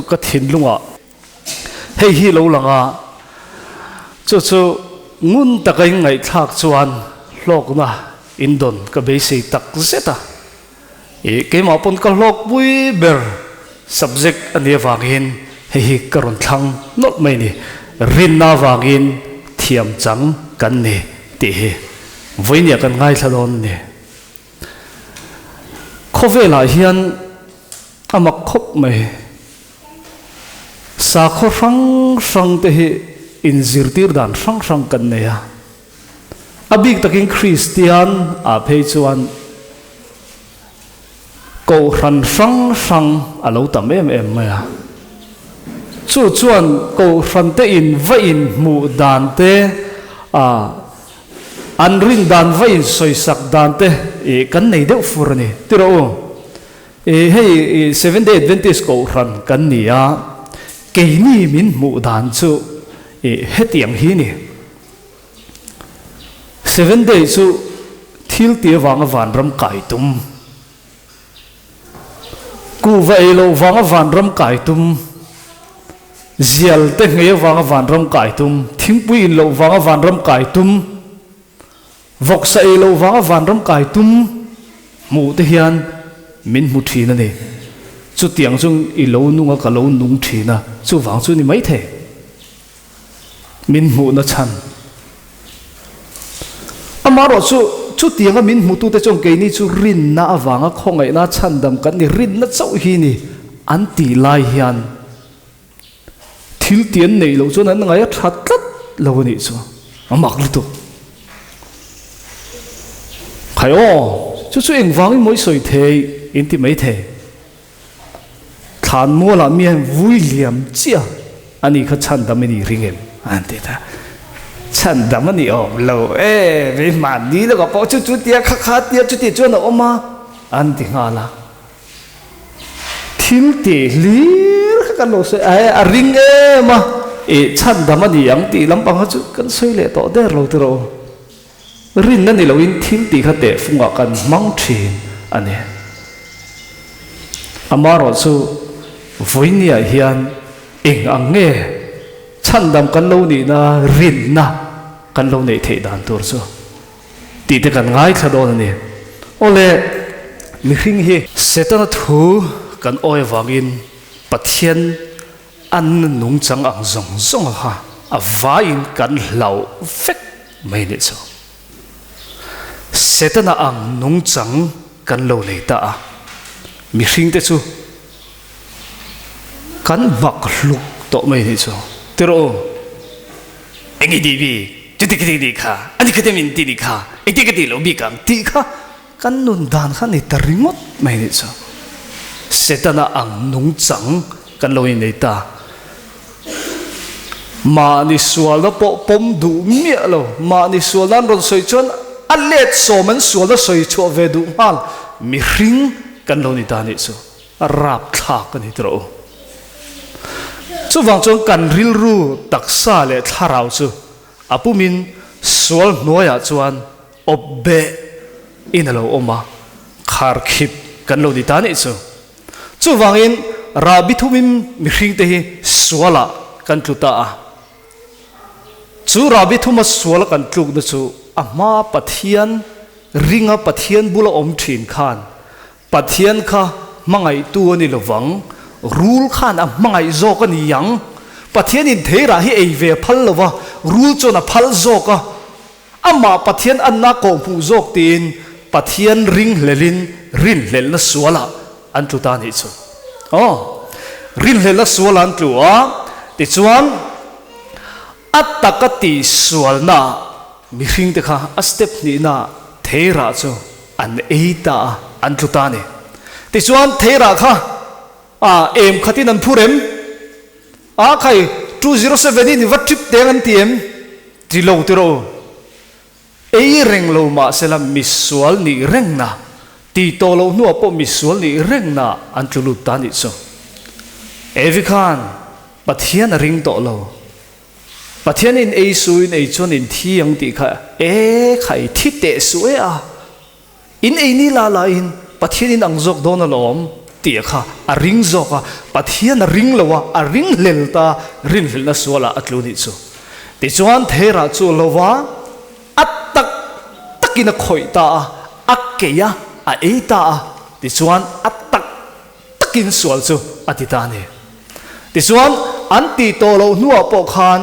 Ka thinlungah hei hi lo lang a, chu chu ngun taka in ngaihthlak chuan hlawkna in dawn ka beisei tak zet a. Ih, keimah pawn ka hlawkpui ber subject a nih avangin hei hi ka rawn thlang nawlh mai a ni. Rinna avangin thiam chang kan ni tih hi vawinia kan ngaithla dawn a ni. Khawvelah hian a mak khawp mai. Sakhaw hrang hrang te hi inzirtir dan hrang hrang kan nei a. A bik takin Kristian ah phei chuan Kohhran hrang hrang a lo tam em em mai a. Chu chuan Kohhran te in va in hmuh dan te, an rin dan va in sawisak dan te kan nei deuh fur a ni. Ti rawh u, hei Seventh Day Adventist Kohhran kan ni a, keini min hmuh dan chu hetiang hi ni. Seventh Day chu thil ti avanga vanram kai tum, kuhva ei loh vanga vanram kai tum, zial te nghei avanga vanram kai tum, thingpui in loh vanga vanram kai tum, vawksa ei loh vanga vanram kai tum hmuh te hian min hmu thin a ni. Chutiang chu i lo nung a, ka lo nung thin a, chuvang chu ni maithei. Min hmuhna chhan. Amaherawh chu, chutianga min hmutute chuan keini chu rinna avanga khawngaihna chhandam kan ni, rinna chauh hi ni an tih lai hian thil ti an neih loh chuan an ngaih a tha tlat lo a nih chu. A mak lutuk. Khai aw, chu chu engvangin maw i sawi thei in ti mai thei. Thlan mualah mi hian vui liam chiah a ni kha chhandam i nih ring em? An ti ta. Chhandam a ni awm lo e, vei mahni lawkah pawh chu chu tia kha kha tia chuti chuan a awm a, an ti nghal a. Thil tih hlir kha kan lo sawi a, a ring em a, ih chhandam a ni ang tih lampang kha chu kan sawi leh tawh der lo tiraw. Rinna ni loin thil tih kha tehfungah kan hmang thin a ni. Amaherawh chu vawinia hian eng ang nge chhandam kan lo nihna rinna kan lo neih theih dan tur chu tih te kan ngaithla dawn a ni. Awle, mihring hi Setana thu kan awi avangin Pathian An nungchang ang zawng zawng kha a vaiin kan hlauh vek mai nih chu. Setana ang nungchang kan lo nei ta a, mihringte chu kan mak hluk tawh mai nih chu. Ti rawh u, eng i tih bik, chuti ka tih nih kha, ani kha te min tih nih kha, engtin ka tih loh bik ang tih kha Kan nun dan kha ni ta ringawt mai nih chu. Setana ang nungchang kan lo innei ta. Mahni sualna pawh pawm duh miah lo, mahni sualna an rawn sawi chuan a let sawm an sualna sawi chhuah ve duh nghal mihring kan lo ni ta nih chu. A rapthlak a ni tawh u. Chuvang chuan kan rilru, taksa leh thlarau chu a pumin sual hnuaiah chuan Awp beh in a lo awm a, kharkhip kan lo ni ta nih chu. Chuvangin rahbi thumin mihringte hi sualah kan tlu ta a. Chu rahbi thuma suala kan tlukna chu a hma Pathian ringa Pathian bula awm thin khan Pathian kha hmangaihtu a ni lovang, rul khan a hmangaih zawk a ni ang. Pathianin theirah hi ei ve a phal lova, rul chuan a phal zawk a. Amah Pathian anna kawhhmuh zawk tiin Pathian ringhlelin rinhlelhna sualah an tlu ta nih chu. Aw, rinhlelhna sualah an tlu a, tichuan a taka tihsualnaah mihringte kha a step hnihnaah theirah chu an ei ta a, an tlu ta a ni. Tichuan theirah kha a em khatin an phur em? A khai, 207 in i va trip teng an ti em? Ti lo ti rawh u. Ei reng lo mahsela misual nih rengna, ti tawh loh hnuah pawh misual nih rengna an tlu lut ta nih chu. Evi khan Pathian a ring tawh lo. Pathian in ei su in ei chuan in thi ang tih kha e khai thi teh su e a. In ei ni la la in Pathian in ang zawk dawn alawm. Tih kha a ring zawk a, Pathian a ring lo a, a ringhlel ta, rinhlelhna sualah a tlu nih chu. Tichuan Thera chu a lo va, a tak takin a khawih ta a, a keih a, a ei ta a, tichuan a tak takin sual chu a ti ta a ni. Tichuan an tih tawh loh hnuah pawh khan,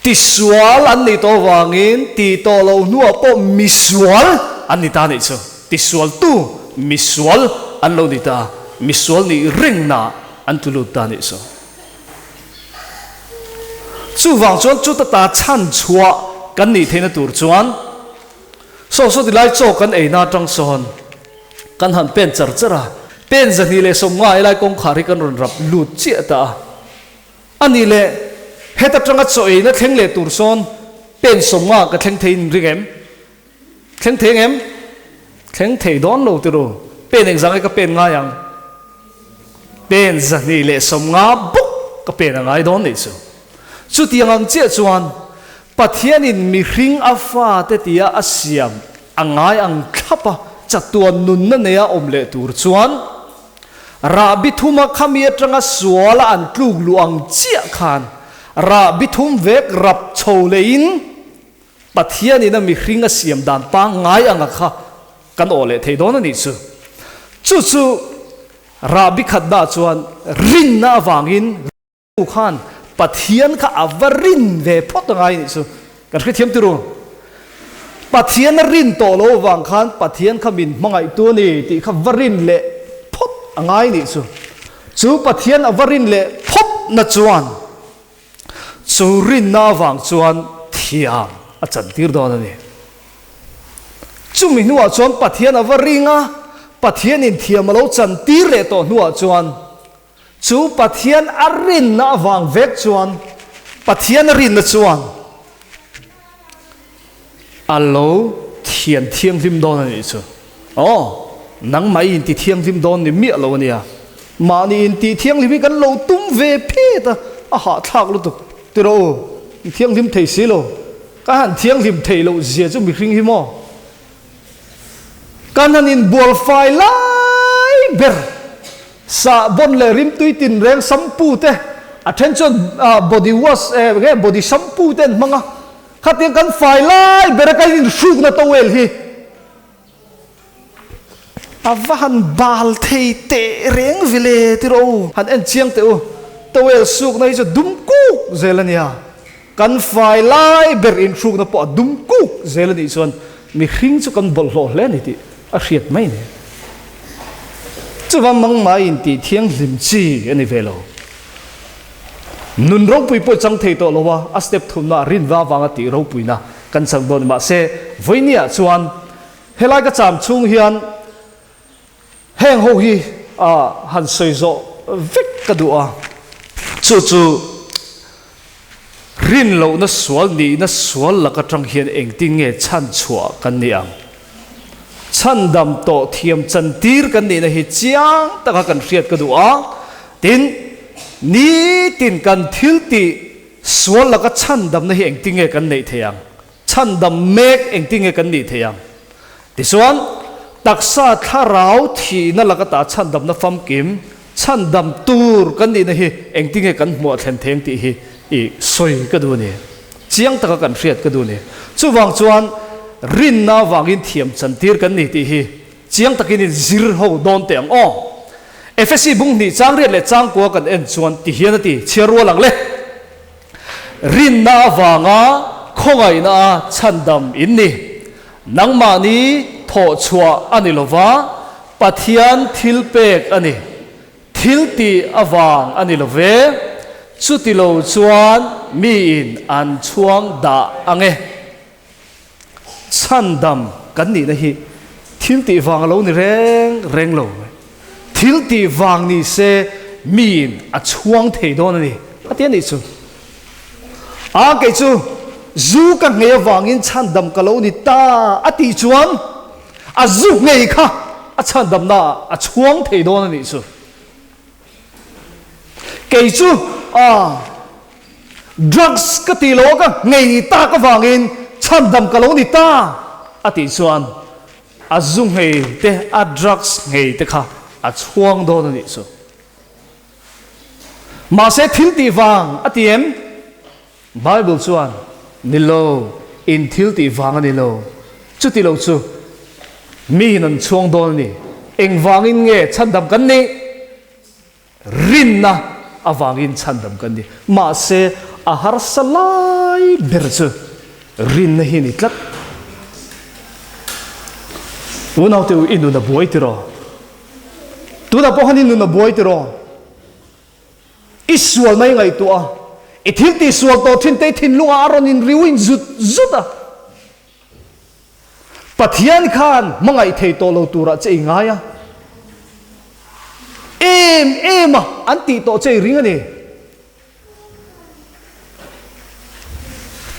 Tisual an nih tawh avangin ti tawh lo hnuah pawh misual an ni ta nih chu. Tisualtu misual an lo ni ta, misual nih rengna an tlu lut ta nih chu. Chuvang chuan chuta ta chhan chhuah kan nih theihna tur chuan saw saw ti lai chaw kan eina atang sawn kan han pen char char a, pen 250 lai kawngkhar hi kan rawn rap lut chiah ta a. A nih leh, heta tanga chaw eina thleng leh tur sawn pen 50 ka thleng thei in ring em? Thleng thei ang em? Thleng thei dawn lo ti ru. Pen engzah nge ka pen ngai ang? Pen 250 bawk ka pen a ngai dawn nih chu. Chutiang ang chiah chuan Pathianin mihring a fate tia a siam a ngai ang thlap a, chatuan nunna neia awm leh tur chuan Rahbi thuma khami atanga suala an tluk luh ang chiah khan rahbi thum vek rap chho leiin Pathianin a mihring a siam dan pangngai anga kha kan awh leh thei dawn a nih chu. Chu chu rahbi khatna chuan rinna avangin U khan Pathian kha a va rin ve phawt a ngai nih chu. Kan hrethiam ti ru. Pathian a rin tawh lo avang khan Pathian kha min hmangaihtu a ni tih kha va rin leh phawt a ngai nih chu. Chu Pathian a va rin leh phawt na chuan chu rinna avang chuan thiam a chantir dawn a ni. Chumi hnuah chuan Pathian a va ring a, Pathianin thiam a lo chantir leh tawh hnuah chuan Chu Pathian a rinna avang vek chuan Pathian a rinna chuan a lo thian thianghlim dawn a nih chu. Aw, nangmah i inti thianghlim dawn ni miah lo a nia. Mahni inti thianghlim hi kan lo tum ve phet a, a hahthlak lutuk. Ti rawh u, i thianghlim thei si lo. Ka han thianghlim thei loh zia chu mihring hi maw? Kan han inbual fai lai ber sahbawn leh rimtui tinreng shampoo te a then chuan body wash eh nge body shampoo te an hmang a, khatiang kan fai lai ber a kan inhrukna towel hi a va han bal thei teh reng vile ti rawh u, han en chiang teh u, towel sukna hi chu dum kuk zel a nia. Kan fai lai ber inhrukna pawh a dum kuk zel a nih chuan mihring chu kan bawlhhlawh hle a ni tih a hriat mai a ni. Chuvang mangmai intih thianghlim chi a ni ve lo. Nun ropui pawh i chang thei tawh lo a, a step thumna rinva avanga tih ropuina kan chang dawn a ni. Mahse, vawinia chuan helai ka cham chhung hian Heng ho hi han sawi zawh vek ka duh a, chu chu rin lohna sual nihna sual lak atang hian engtin nge chhan chhuah kan nih ang? Chhandam tawh thiam chantir kan nihna hi chiang taka kan hriat ka duh a, tin, nitin kan thil tih sual laka chhandamna hi engtin nge kan neih theih ang? Chhandam mek engtin nge kan nih theih ang? Tichuan, taksa thlarau thihna laka ta chhandamna famkim, chhandam tur kan nihna hi engtin nge kan hmuah thlen theng tih hi i sawi ka duh a ni. Chiang taka kan hriat ka duh a ni. Chuvang chuan, rinna avangin thiam chantir kan ni tih hi chiang takin in zir ho dawn teh ang aw. Efesi bung hnih chang riat leh changkua kan en chuan ti hian a ti, chhiar rual ang le. Rinna avanga khawngaihna a chhandam in ni. Nangmahni thawhchhuah a ni lova, Pathian thilpek a ni. Thiltih avang a ni lo ve. Chuti lo chuan miin an chhuang dah ang e. Chhandam kan nihna hi thiltih vang a lo ni reng reng lo. Thiltih vang ni se miin a chhuang thei dawn a ni a ti a nih chu. A kei chu zu ka nghei avangin chhandam ka lo ni ta a tih chuan a zu nghei kha a chhandamna ah a chhuang thei dawn a nih chu. Kei chu a Drugs ka tih lo a ka nghei tak avangin chhandam ka lo ni ta a tih chuan a zu nghei te, a drugs nghei te kha a chhuang dawn a nih chu. Mahse thil tih vang a ti em? Bible chuan, Ni lo, in thil tih vang a ni lo. Chuti lo chu miin an chhuang dawn a ni. Engvangin nge chhandam kan nih? Rinna avangin chhandam kan ni. Mahse, a harsa lai ber chu rinna hi a ni tlat. Unaute u, i nun a buai tiraw? Tunah pawh khan i nun a buai tiraw? I sual mai ngaihtuah a, i thil tih sual tawh thin te i thinlungah a rawn inriu in zut zut a. Pathian khan hmangaih thei tawh lo turah che i ngai a, em em a an tih tawh che i ring a ni.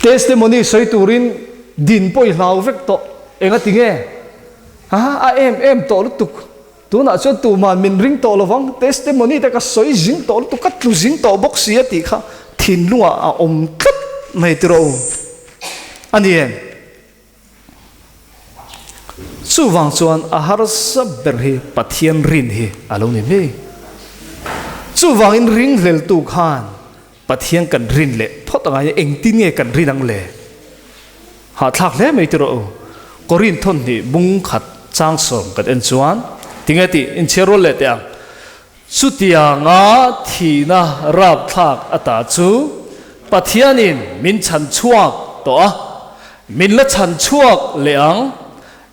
Testimony sawi turin din pawh i hlau vek tawh, enga ti nge? Ha a em em tawh lutuk, tunah chuan tuman min ring tawh lovang, testimony te ka sawi zing tawh lutuk, ka tlu zing tawh bawk si a tih kha thinlungah a awm tlat mai tiraw u a ni em? Chuvang chuan a harsa ber hi Pathian rin hi a lo ni mai. Chuvangin ringhleltu khan Pathian kan rin leh phawt angai a, engtin nge kan rin ang le? Hahthlak hle mai tiraw u. Korin thawnhnih bung khat changsawm kan en chuan tinge tih inchhiar rual leh teh ang. Chutianga thihna rapthlak ata chu Pathianin min chhan chhuak tawh a, min la chhan chhuak leh ang,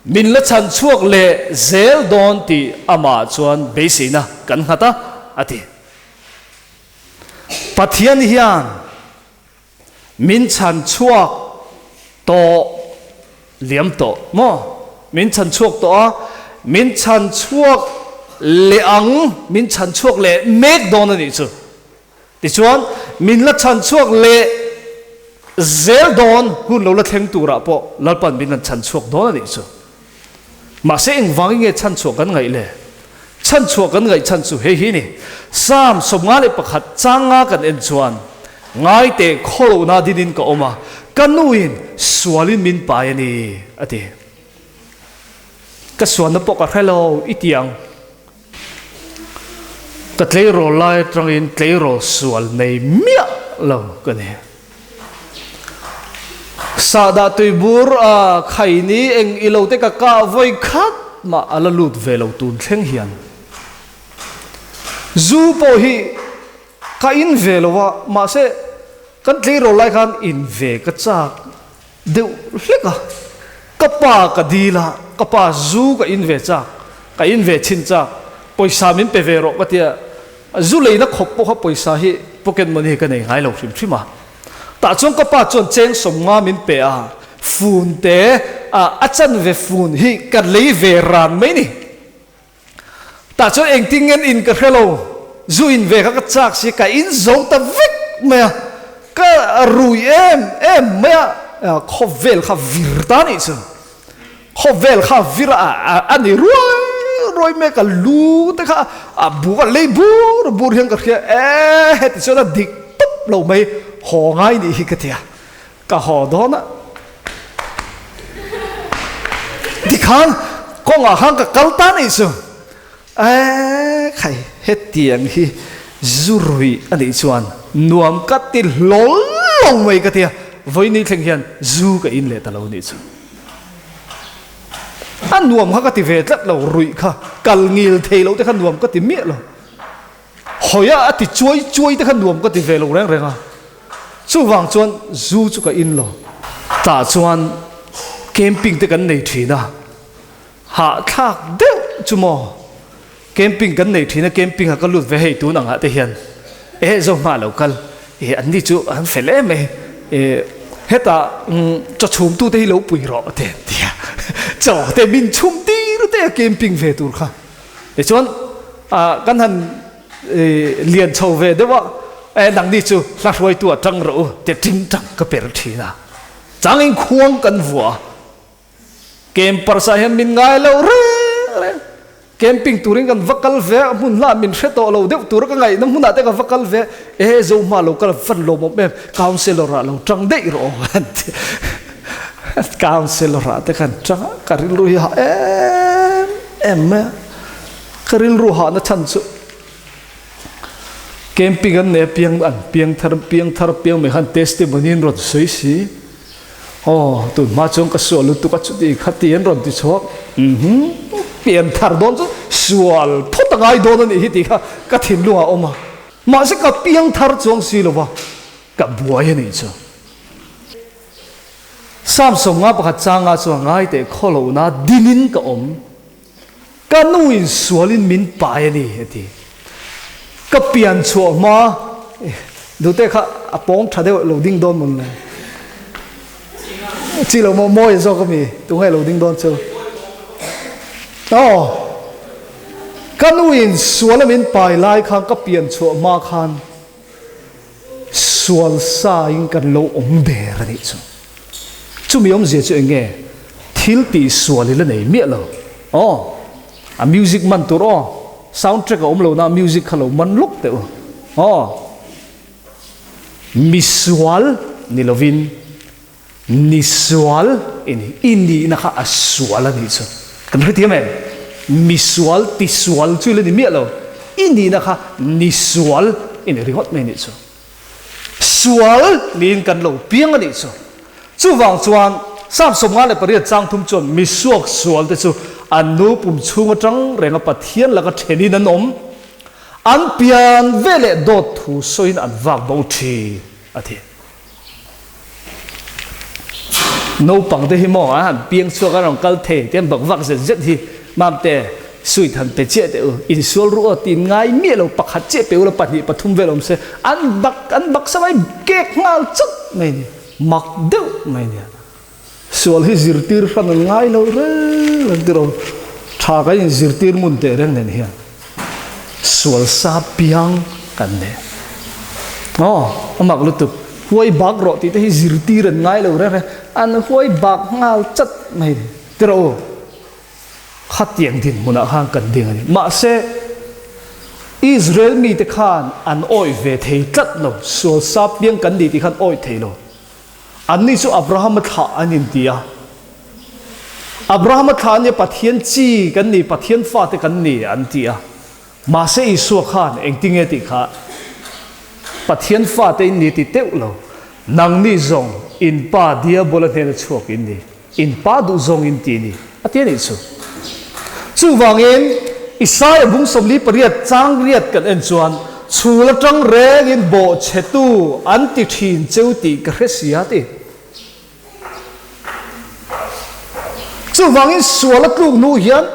min la chhan chhuak leh zel dawn tih amah chuan beiseina kan nghat a, a ti. Pathian hian Min chhan chhuak tawh liam tawh maw? Min chhan chhuak tawh a, min chhan chhuak leh ang, min chhan chhuak leh mek dawn a nih chu. Tichuan, min la chhan chhuak leh zel dawn hun lo la thleng turah pawh Lalpan min rawn chhan chhuak dawn a nih chu. Mahse engvangin nge chhan chhuah kan ngaih le? Chhan chhuah kan ngaih chhan chu hei hi ni, Psalm 51 changa kan en chuan, Ngai teh khawlohna dinin ka awm a, ka nuin sualin min pai a ni, a ti. Ka sualna pawh ka hre lo i ti ang. Ka tleirawl lai atangin tleirawl sual nei miah lo ka ni. Sahdah tuibur a khaini eng i lo te ka kah vawi khat mah a la lut ve lo tun thleng hian. Zu pawh hi ka in ve lo a, mahse kan tleirawl lai khan in ve ka chak deuh hlek a, ka pa ka dil a, ka pa zu ka in ve chak, ka in ve chhin chak, pawisa min pe ve rawh ka tia, zu leina khawp pawh kha pawisa hi pocket money ka nei ngai lo hrim hrim a, tah chuan ka pa chuan cheng sawmnga min pe a, fun te a chanve fun hi ka lei ve ran mai ni. Tah chuan engtin ngen in ka hre lo, zu in ve kha ka chak si, ka in zo ta vek mai a, ka rui em em mai a, khawvel kha vir ta nih chu, khawvel kha vir a a ni ruai ruai mai, ka lu te kha a buk a lei bur bur hian ka hria e heti chuan a dik tawp lo mai, haw ngai nih hi ka ti a, Ka haw dawn a. Tikhan kawngah khan ka kal ta nih chu. Eee khai hetiang hi zu ruih a nih chuan nuam ka ti hlawl lo mai ka tia. Vawiin thleng hian zu ka in leh ta lo nih chu. A nuam kha ka ti ve tlat lo ruih kha kal ngil thei lo te kha nuam ka ti miah lo. Hawi a a ti chuai chuai te kha nuam ka ti ve lo reng reng a. Chuvang chuan zu chu ka in lo. Tah chuan camping te kan nei thin a, hahthlak deuh chu maw camping kan nei thin a, camping ah ka lut ve hei tun angah te hian eh zo hma lo kal eh an ni chu an fel em mai eh hetah chaw chhum tu te hi lo pui rawh te an ti a, chaw te min chhum tir te a camping ve tur kha tichuan ah kan han Lian chho ve deuh a, e nangni chu hla hruaitu ah tang rawh u ti ting tang ka per thin a, changin khuang kan vuah a, camper sa hian min ngai lo reng reng, camping turin kan va kal ve a, hmun hlah min hre tawh lo deuh tura ka ngaihna hmunah te ka va kal ve, e Zohma lo kal van lawmawm em, councellor ah lo tang daih rawh aw an ti. Councillor ah te khan tang a, ka rilru hi hah em em mai a, ka rilru hahna chhan chu camping an nei a piang an piang thar piang thar piang mai khan testimony an rawn sawi si aw tun hma chuan ka sual lutuk a chuti khati an rawn ti chhuak mhm pian thar dawn chu sual phawt a ngai dawn a nih hi tih kha ka thinlung ah a awm a mahse ka piang thar chuang si lo va ka buai a nih chu. Psalm 51 changa chuan ngai teh khawlohna dinin ka awm, ka nu in sualin min pai a ni a ti. Ka pian chhuah hma duhte kha a pawng tha deuh lo ding dawn mawn le. Chi lo maw mawi zawk a mi tunge lo ding dawn chu. Aw ka nu in suala min pai lai khan ka pian chhuah hma khan Sual sa in kan lo awm der a nih chu. Chumi awmzia chu eng nge? Thil tih sual i la nei miah lo. Aw, a music man tur aw, sound track a awm lo na music kha lo man lawk teh u. Aw, misual ni lovin ni sual i ni. I nihna kha a sual a nih chu. Kan hrethiam em? Mi sual ti sual chu i la ni miah lo. I nihna kha ni sual i ni ringawt mai a nih chu. Sual niin kan lo piang a nih chu. Chuvang chuan Psalm 58 chang thum chuan mi suak sual te chu an nu pum chhung atang renga Pathian laka thenin an awm. An pian veleh dawt thu sawiin an vak bo thin a ti. Naupang te hi maw a han piang chhuak a rawn kal thei te an bak vak zet zet hi mamte suit han pe chiah teh u insual ru aw tiin ngai miah lo pakhat chiah pe ula pahnih pathum vel awm se an bak an bak sa mai kek nghal chauh mai ni mak deuh mai nia sual hi zirtir hran an ngai lo reng reng tiraw tha kan inzirtir ngun teh reng nen hian. Sual sa piang kan nei. Aw, a mak lutuk. Huai bak rawh tih te hi zirtir an ngai lo reng reng. An huai bak nghal chat mai ni. Tiraw u, khatiang dinhmunah khan kan ding a ni. Mahse, Israel mite khan an awih ve thei tlat lo. Sual sa piang kan ni tih khan awih thei lo. Anni chu Abrahama thlah an inti a. Abrahama thlah ania Pathian chi kan ni, Pathian fate kan ni an ti a. Mahse Isua khan engtinge tih kha Pathian fate in ni ti teuh lo. Nangni zawng in pa Diabola hnena chhuak in ni, in pa duh zawng in ti ni a ti a nih chu. Chuvangin Isaia bung 48 chang riat kan en chuan chhul atang rengin bawhchhetu an ti thin cheu tih ka hre sia ti. Chuvangin sual a tluk hnu hian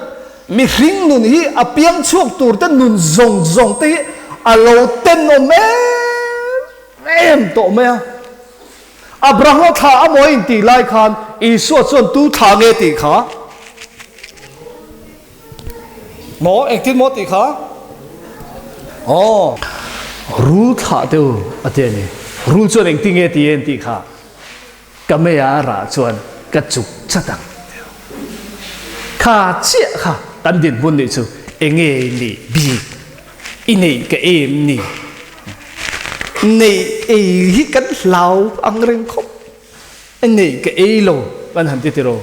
mihring nun hi a piang chhuak tur te nun zawng zawng te hi a lo tenawm em em tawh mai a. Abrahama thla a mawi intih lai khan Isua chuan tu thla nge tih kha? Maw? Engtin maw tih kha? Aw, rul thlah teh u a ti a ni. Rul chuan engtin nge ti en tih kha? Ka mei a rah chuan ka chuk chat ang. Kha chiah kha kan dinhmun nih chu enge nih bik i neih ka em ni? Neih ei hi kan hlau ang reng khawp. Neih ka ei lo kan han ti tiraw.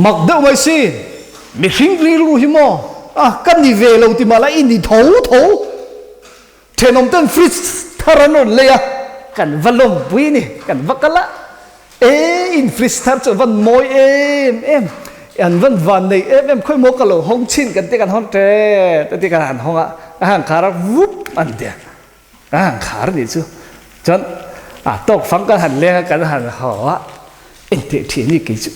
Mak deuh mai si, mihring rilru hi maw a ka ni ve lo ti mah la i ni tho tho. Thenawm ten fridge thar an rawn lei a, kan va lawmpui ni, kan va kal a, e in fridge thar chu a van mawi em em, an van van nei em em, khawi maw ka lo hawng chhin kan ti kan hawng ṭet a ti kan han hawng a, a han khar a vup an ti a, a han khar a nih chu, chuan a tawk fang kan han leng a kan han haw a. Engteh ṭhian hi kei chu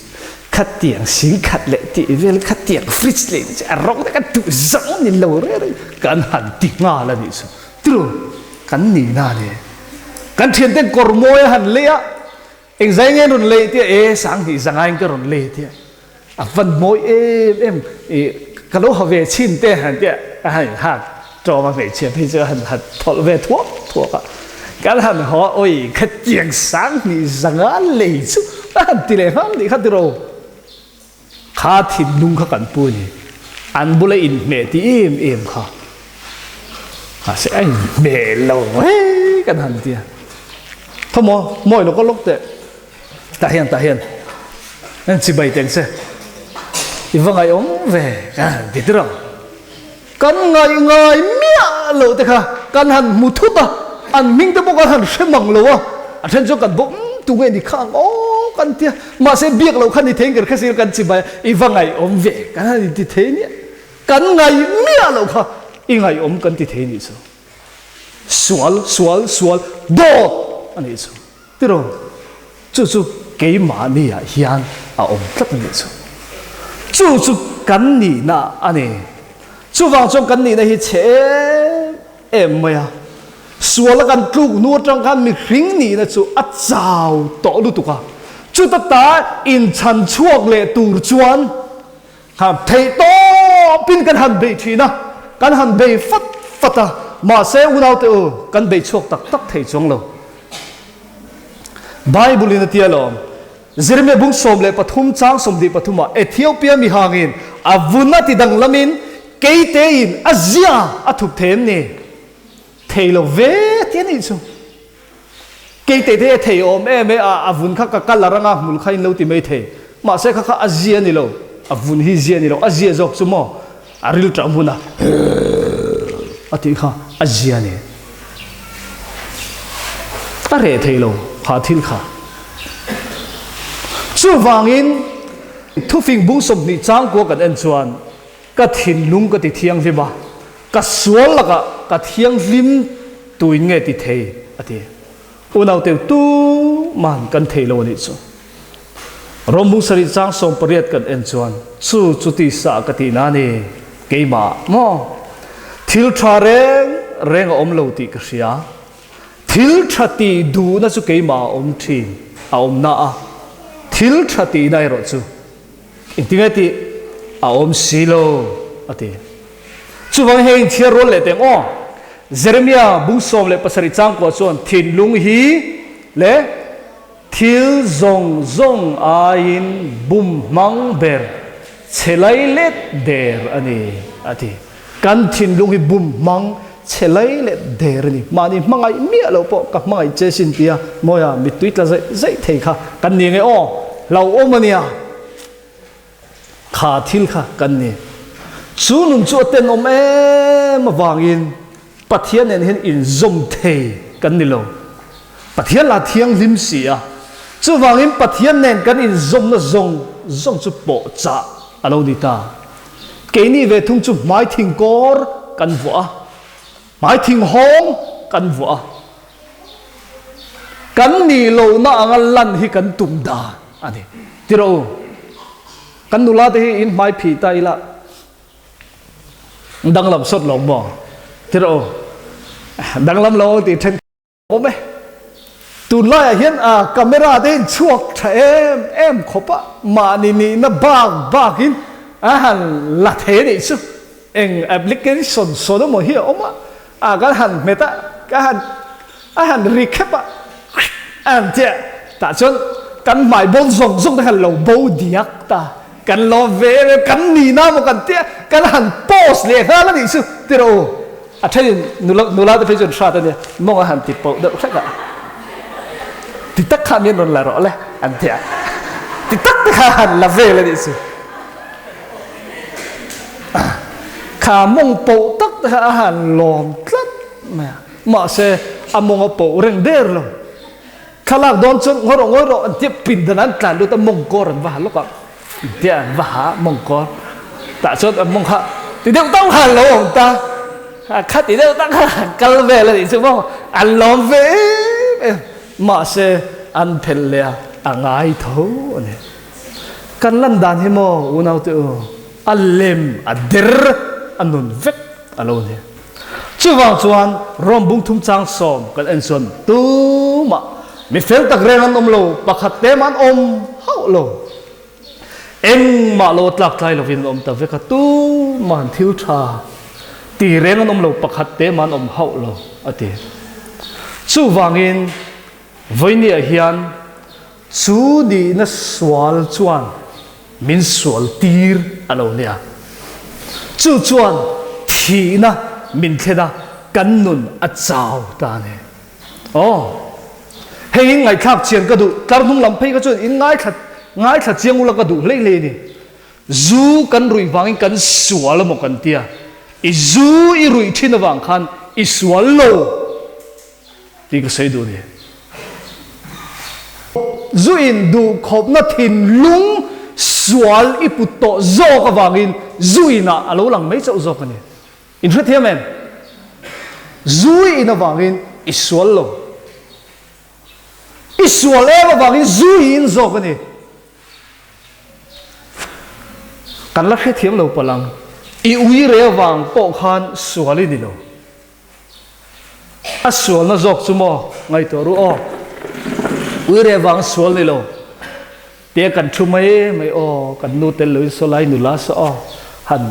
khatiang sing khat leh tih vel khatiang fridge leh chu a rawng te kan duh zang ni lo reng reng kan han ti nghal a nih chu tru kan ni na le kan ṭhian ten kawr mawi a han lei a engzai nge rawn lei tia e sanghnih zangai ka rawn lei tia a van mawi em em i ka lo ha ve chhin te han tia a han hak ṭawm a hmeichhia phei chu a han han thawlh ve thuak thuak a kan han haw a awi khatiang sanghnih zanga lei chu a han ti leh nghal nih kha tiraw kha thinlung kha kan pu ni an bula inhmeh ti em em kha mahse a inhmeh lo mai kan han tia thawmaw mawi lo ka lawk teh. Tah hian, tah hian an chibai teng che. I va ngaihawm ve kan ti tir ang. Kan ngaih ngai miah loh te kha kan han hmu thut a, an hming te pawh kan han hre mang lo a, a then chuan kan bawk umm tu nge ni kha ang aw kan ti a, mahse biak loh kha ni thei ker kha sir kan chibai a, i va ngaihawm ve kan han inti thei nia, kan ngaih miah loh kha i ngaihawm kan ti thei nih chu. Sual, sual, sual, dawt a nih chu. Tiraw? Chu chu keimahni ah hian a awm tlat a nih chu. Chu chu kan nihna a ni. Chuvang chuan kan nihna hi chhe em em mai a. Suala kan tluk hnu atang khan mihring nihna chu a chau tawh lutuk a. Chuta ta inchhan chhuak leh tur chuan Ha theih tawpin kan han bei thin a, kan han bei fat fat a, mahse unaute u, kan bei chhuak tak tak thei chuang lo. Bible in a tia lawm, Jeremia bung 13 chang 23 ah Ethiopia mihangin a vun a ti danglamin keitein a zia a thup thei em ni? Thei lo ve ti a nih chu. Keite te a thei awm em e a, a vun kha ka kal a rang a, hmul kha in lo ti mai thei. Mahse kha kha a zia ni lo, a vun hi zia ni lo, a zia zawk chu maw a ril tah hmun a a tih kha a zia ni. A reh thei lo kha thil kha. Chuvangin thufing bung 20 changkua kan en chuan ka thinlung ka ti thianghlim a, Ka sual lakah ka thianghlim tuin nge ti thei? a ti. Unauteu tuman kan thei lo a nih chu. Rawmbung sarih chang 18 kan en chuan chu chu tisa ka tihna a ni, keimah maw? Thil tha reng reng a awm lo tih ka hria. Thil tha tih duhna chu keimah a awm thin, a awmna a. Thil tha tihna erawh chu Engtinge tih a awm si lo, a ti. Chuvangin hei inchhiar rual leh teng aw. Jeremia bung 17 changkua chuan thinlung hi leh thil zawng zawng aiin bum hmang ber chhe lai let der a ni, a ti. Kan thinlung hi bum hmang chhe lai let der a ni. Mahni hmangaih miah loh pawh ka hmangaih che sin tia mawia mittui tla zeih zeih thei kha kan ni nge aw, hlauhawm a nia. Kha thil kha kan ni. Chu nun chu a tenawm em avangin Pathian nen hian inzawm thei kan ni lo. Pathian lah thianghlim si a, chuvangin Pathian nen kan inzawmna zawng zawng chu pawhchah a lo ni ta. Keini ve thung chu hmai thing kawr kan vuah a, hmai thing hawng kan vuah a. Kan nih lohna anga lan hi kan tum dan a ni. Ti rawh u, kan nula te hi in hmai phih ta ila danglam sawt lo maw? Ti rawh u, danglam lo tih then. Awm e. Tunlaiah hian a camera te in chhuak tha em em khawp a, mahni nihna bak bakin a han la thei a nih chu. Eng application sawn emaw hi a awm a, a kan han hmet a, ka han a han ri khep a, a han tia tah chuan kan hmai bawn zawng zawng te khan lo bo diak ta, kan lawm ve em em, kan nihna emaw kan tia kan han post leh nghal a nih chu ti rawh u. A thenin nula nula te phei chuan hrat a nia, mawng a han ti poh deuh hlek a, ti tak kha mian rawn la rawh le an ti a, ti tak te kha han la vel a nih chu. Kha mawng poh tak te kha a han lawm tlat mai a, mahse a mawng a poh reng der lo. Thlalak dawn chuan ngawi rawh ngawi rawh an tia pindan an tlan lut a mawng kawr an va ha lawk a. Tia an va ha mawng kawr tah chuan an mawng kha ti deuh tang kha an lo awm ta kha ti deuh tang kha an kal vel a nih chu maw an lawm ve em em mahse an phelh leh a a ngai tho a ni kan lan dan hi maw unau te u a lem a der a nun vek a lo ni chuvang chuan Rom bung thum chang 10 kan en chuan tumah Mi fel tak reng an awm lo, pakhat te mah an awm hauh lo. Engmah lo tlak tlai lovin an awm ta vek a, tumahan thil tha ti reng an awm lo, pakhat te mah an awm hauh lo, a ti. Chuvangin, vawinia hian chu nihna sual chuan min sual tir a lo nia. Chu chuan thihna min thlen a, kan nun a chau ta a ni. Aw. Hei in ngaihthlak chian ka duh, tlar hnung lam phei kha chuan in ngaithla ngaithla chiang ula ka duh hlei hlei a ni. Zu kan ruih vangin kan sual amaw kan tia, i zu i ruih thin avang khan i sual lo tih ka sawi duh a ni. Zu in duhkhawpna thinlung sual i put tawh zawk avangin zu inah a lo lang mai chauh zawk a ni. In hrethiam em? Zu i in avangin i sual lo. I sual em avangin zu i in zawk a ni. Kan la hrethiam lo palh ang. I ui re avang pawh khan sual i ni lo. A sualna zawk chu maw ngaihtuah ru aw. Ui re vang sual ni lo. Tia kan thu mai mai aw, kan nu tel loin saw lai nula saw aw, han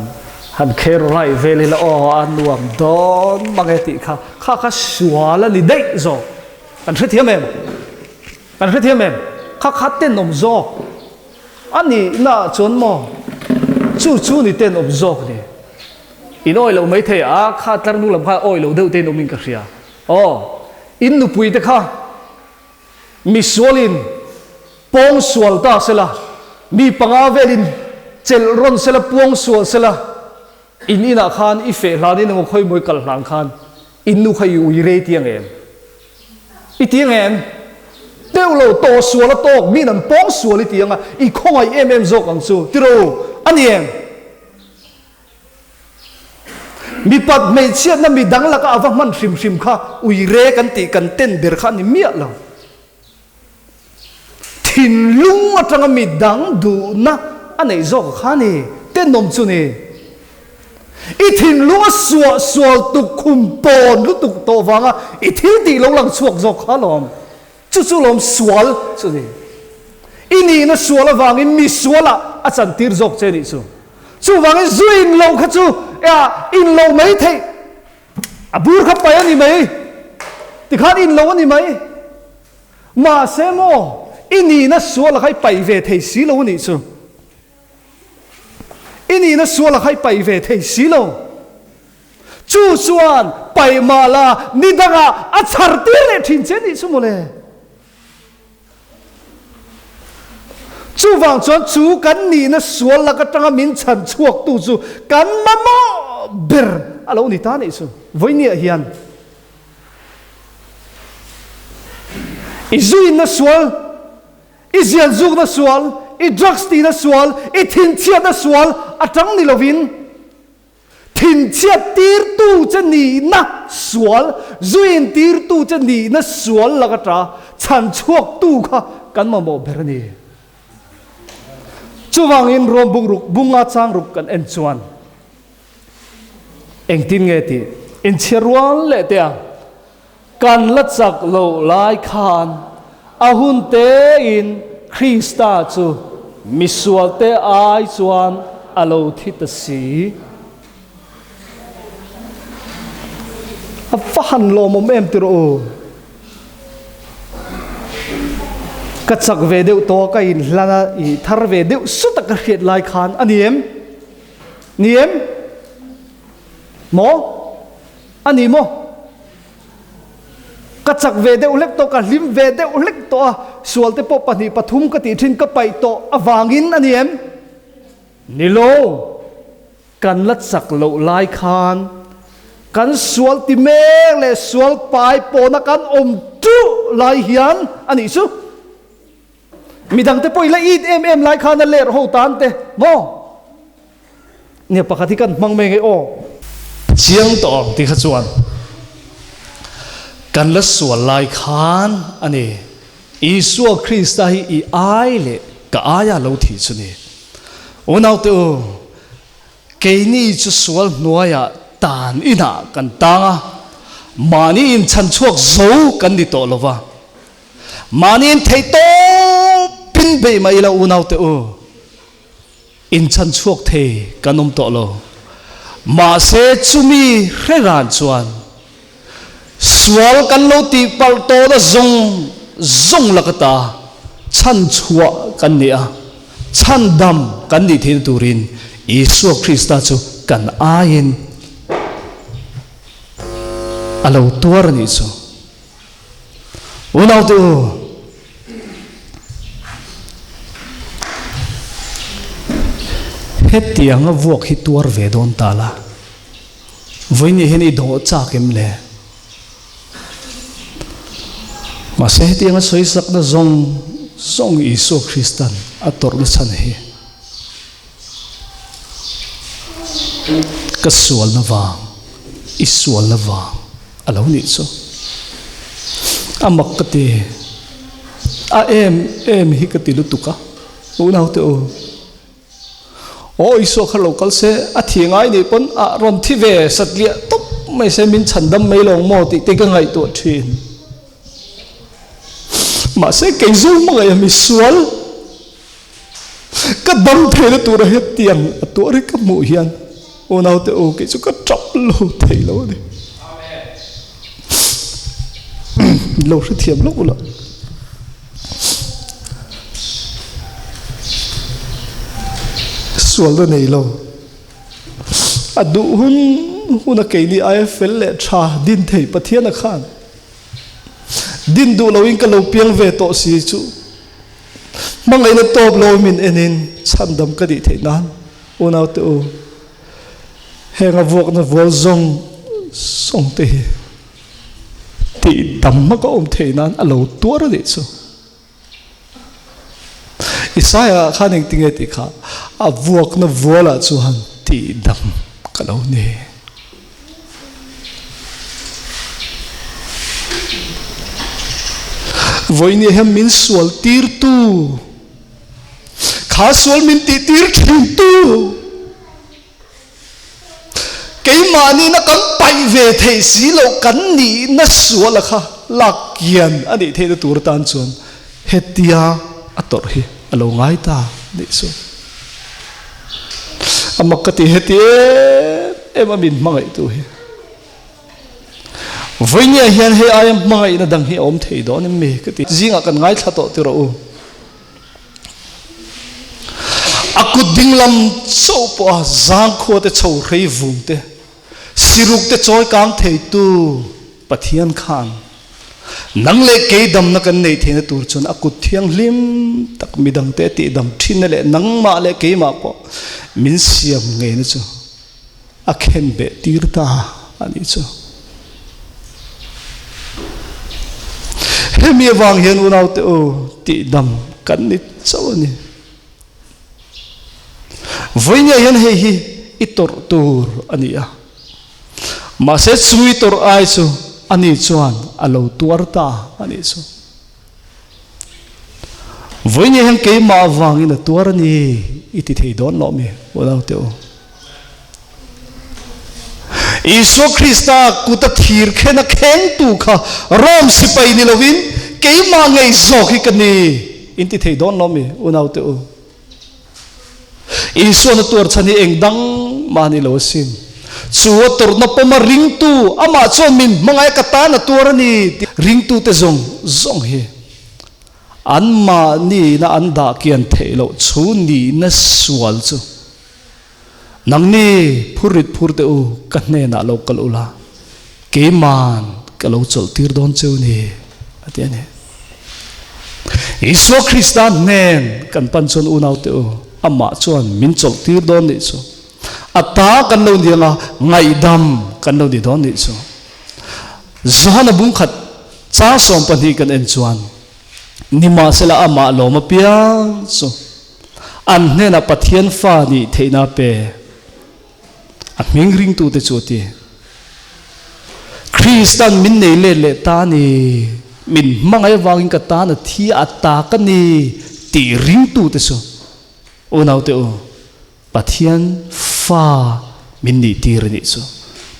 han kher raih vel ila aw a nuam dawn mang e tih kha, kha kha sual a ni daih zawk. Kan hrethiam em? Kan hrethiam em? Kha kha tenawm zawk a nihna ah chuan maw chu chu ni tenawm zawk ni. In awi loh maithei a, kha tlarnu lam kha awi lo deuh te in awm in ka hria. Aw, in nupui te kha Misualin pawng sual ta sela, mi panga velin chelh rawn sela, puang sual sela, in inah khan i feh hlanin emaw khawimawi kal hlan khan in nu kha i ui rei ti ang em? I ti ang em? Deuh lo, tawh sual a tawk, miin an pawng sual i ti ang a, i khawngaih em em zawk ang chu, tiro a ni em? Mipat hmeichhiatna midang laka a va hman hrim hrim kha uire kan tih kan ten ber kha a ni miah lo. Thinlung atanga midang duhna a neih zawk kha a ni, tenawm chu ni. I thinlung a suah sual tuk khum pawn lutuk tawh vanga i thil tih lo lang chhuak zawk kha alawm. Chu chu lawm sual chu ni. I nihna sual avangin mi sualah a chantir zawk che nih chu. Chuvangin zu in loh kha chu in loh mai theih. A bur kha paih a ni mai. Tikhan in loh a ni mai. Mahse maw, i nihna sualah kha i paih ve thei si lo a nih chu. I nihna sualah kha i paih ve thei si lo. Chu chuan paih mah la ni dangah a chhar tir leh thin che nih chu mawle. Chuvang chuan chu kan nihna sual lak atanga min chhan chhuaktu chu kan mamawh ber a lo ni ta nih chu. Vawinia hian i zuinna sual, i zianzukna sual, i drugs tihna sual, i thinchhiatna sual atang ni lovin, Thinchhiat tirtu che nihna sual, zuin tirtu che nihna sual lak ata chhan chhuaktu kha kan mamawh ber a ni. Chuvangin Rom bung ruk bunga chang ruk kan en chuan engtin nge tih inchhiar rual leh teh ang. Kan la chak loh lai khan a hun tein Krista chu misualte ai chuan a lo thi ta si. A va han lawmawm em ti rawh u. Ka chak ve deuh tawh a, ka inhlan a, i thar ve deuh sut a ka hriat lai khan a ni em? Ni em? Maw? A ni maw? Ka chak ve deuh hlek tawh, ka hlim ve deuh hlek tawh a, sualte pawh pahnih pathum ka tih thin ka paih tawh avangin a ni em? Ni lo, kan la chak loh lai khan kan sual ti mek leh sual pai pawhna kan awm tuh lai hian a nih chu. Midangte pawh i la it em em lai khan a ler ho tan te maw? Nia pakhat hi kan hmang mai nge aw. Chiang tawh ang ti kha chuan kan la sual lai khan a ni. Isua Krista hi i ai leh ka aia lo thih chu ni. Unaute u, keini chu sual hnuaiah tan inah kan tang a, mahni inchhan chhuak zo kan ni tawh lo va. Mahni in theih tawpin bei mai ila unaute u. Inchan chhuak thei kan awm tawh lo. Mahse chumi hre ran chuan sual kan lo tih palh tawhna zawng zawng laka ta chhan chhuah kan ni a, chhan dam kan nih theihna turin Isua Krista chu kan aiin a lo tuar a nih chu. Unaute u, hetianga vuak hi tuar ve dawn ta la, vawiin hian i dawh chak em le? Mahse hetianga sawisakna zawng zawng Isua Kristan a tawrhna chhan hi ka sualna vang, i sualna vang a lo nih chu. A mak ka ti, a em em hi ka ti lutuk a, unaute u. Aw Isua kha lo kal se, a thi ngai nih pawn a rawn thi ve satliah tawp mai se min chhandam mai lo maw tih te ka ngaihtuah thin. Mahse kei zo hmangaih a misual ka dam theihna tura hetiang a tuar hi ka hmuh hian unaute u kei chu ka tap lo thei lo a ni. Lo hrethiam lawk ula. Sualna nei lo. A duh hun huna keini aia fel leh tha din thei Pathiana khan din duh loin ka lo piang ve tawh si chu hmangaihna tawp lo min enin chhandam ka nih theih nan unaute u heng a vuakna vual zawng zawng te hi tih dam hma ka awm theih nan a lo tuar a nih chu. Isaiah khan engtinge tih kha a vuakna vualah chuan tih dam ka lo ni. Vawiin hian min sual tirtu, kha sual min tih tir thintu, Keimahniina kan paih ve theih si loh kan nihna suala kha lak kian a nih theihna tur atan chuan hetia a tawrh hi a lo ngai ta nih chu. A mak ka ti heti em em a min hmangaihtu hi. Vawinia hian hei aia hmangaihna dang hi a awm thei dawn em mi ka ti. Zingah kan ngaithla tawh ti rawh u. A kut dinglam chauh pawha zangkhua te chho hrei vung te, siruk te chawi kang theitu Pathian khan nang leh kei damna kan neih theihna tur chuan a kut thianghlim tak midangte a tihdam thinna leh nangmah leh keimah pawh min siam ngeina chu a khen beh tir ta a nih chu. Hemi avang hian unaute u tihdam kan ni chauh a ni. Vawinia hian hei hi i tawrh tur a ni a, mahse chu i tawrh ai chu ani chuan a lo tuar ta a nih chu. Vawinia hian keimah avangin a tuar a ni i ti thei dawn loh mi unaute u. Isua Krista kuta thir khen a khengtu kha Rom sipai ni lovin keimah ngei zawk hi ka ni in ti thei dawn lo mi unaute u. Isua na tuar chhan hi eng dang mah ni lo asin. Chu a tawrhna pawma ringtu amah chuan min hmangaih ka tan a tuar a ni tih ringtute zawng zawng hi an mahniina an dah kian theih loh chu nihna sual chu Nangni phur rit phur teh u, ka hnenah lo kal ula, keiman ka lo chawlh tir dawn cheu ni, a ti a ni. Isua Krista hnen kan pan chuan unau teh u, amah chuan min chawlh tir dawn nih chu. A ta kan lo ni anga ngaihdam kan lo ni dawn nih chu. Johana bungkhat chang 12 kan en chuan, nimahsela amah lawm apiang chu, An hnenah Pathian fa nih theihna a pe. A hming ringtute chu a ti. Kristan min nei let leh ta a ni, min hmangaih avangin ka tan a thi a ta ka ni tih ringtute chu unaute u, Pathian fa min nih tir a nih chu.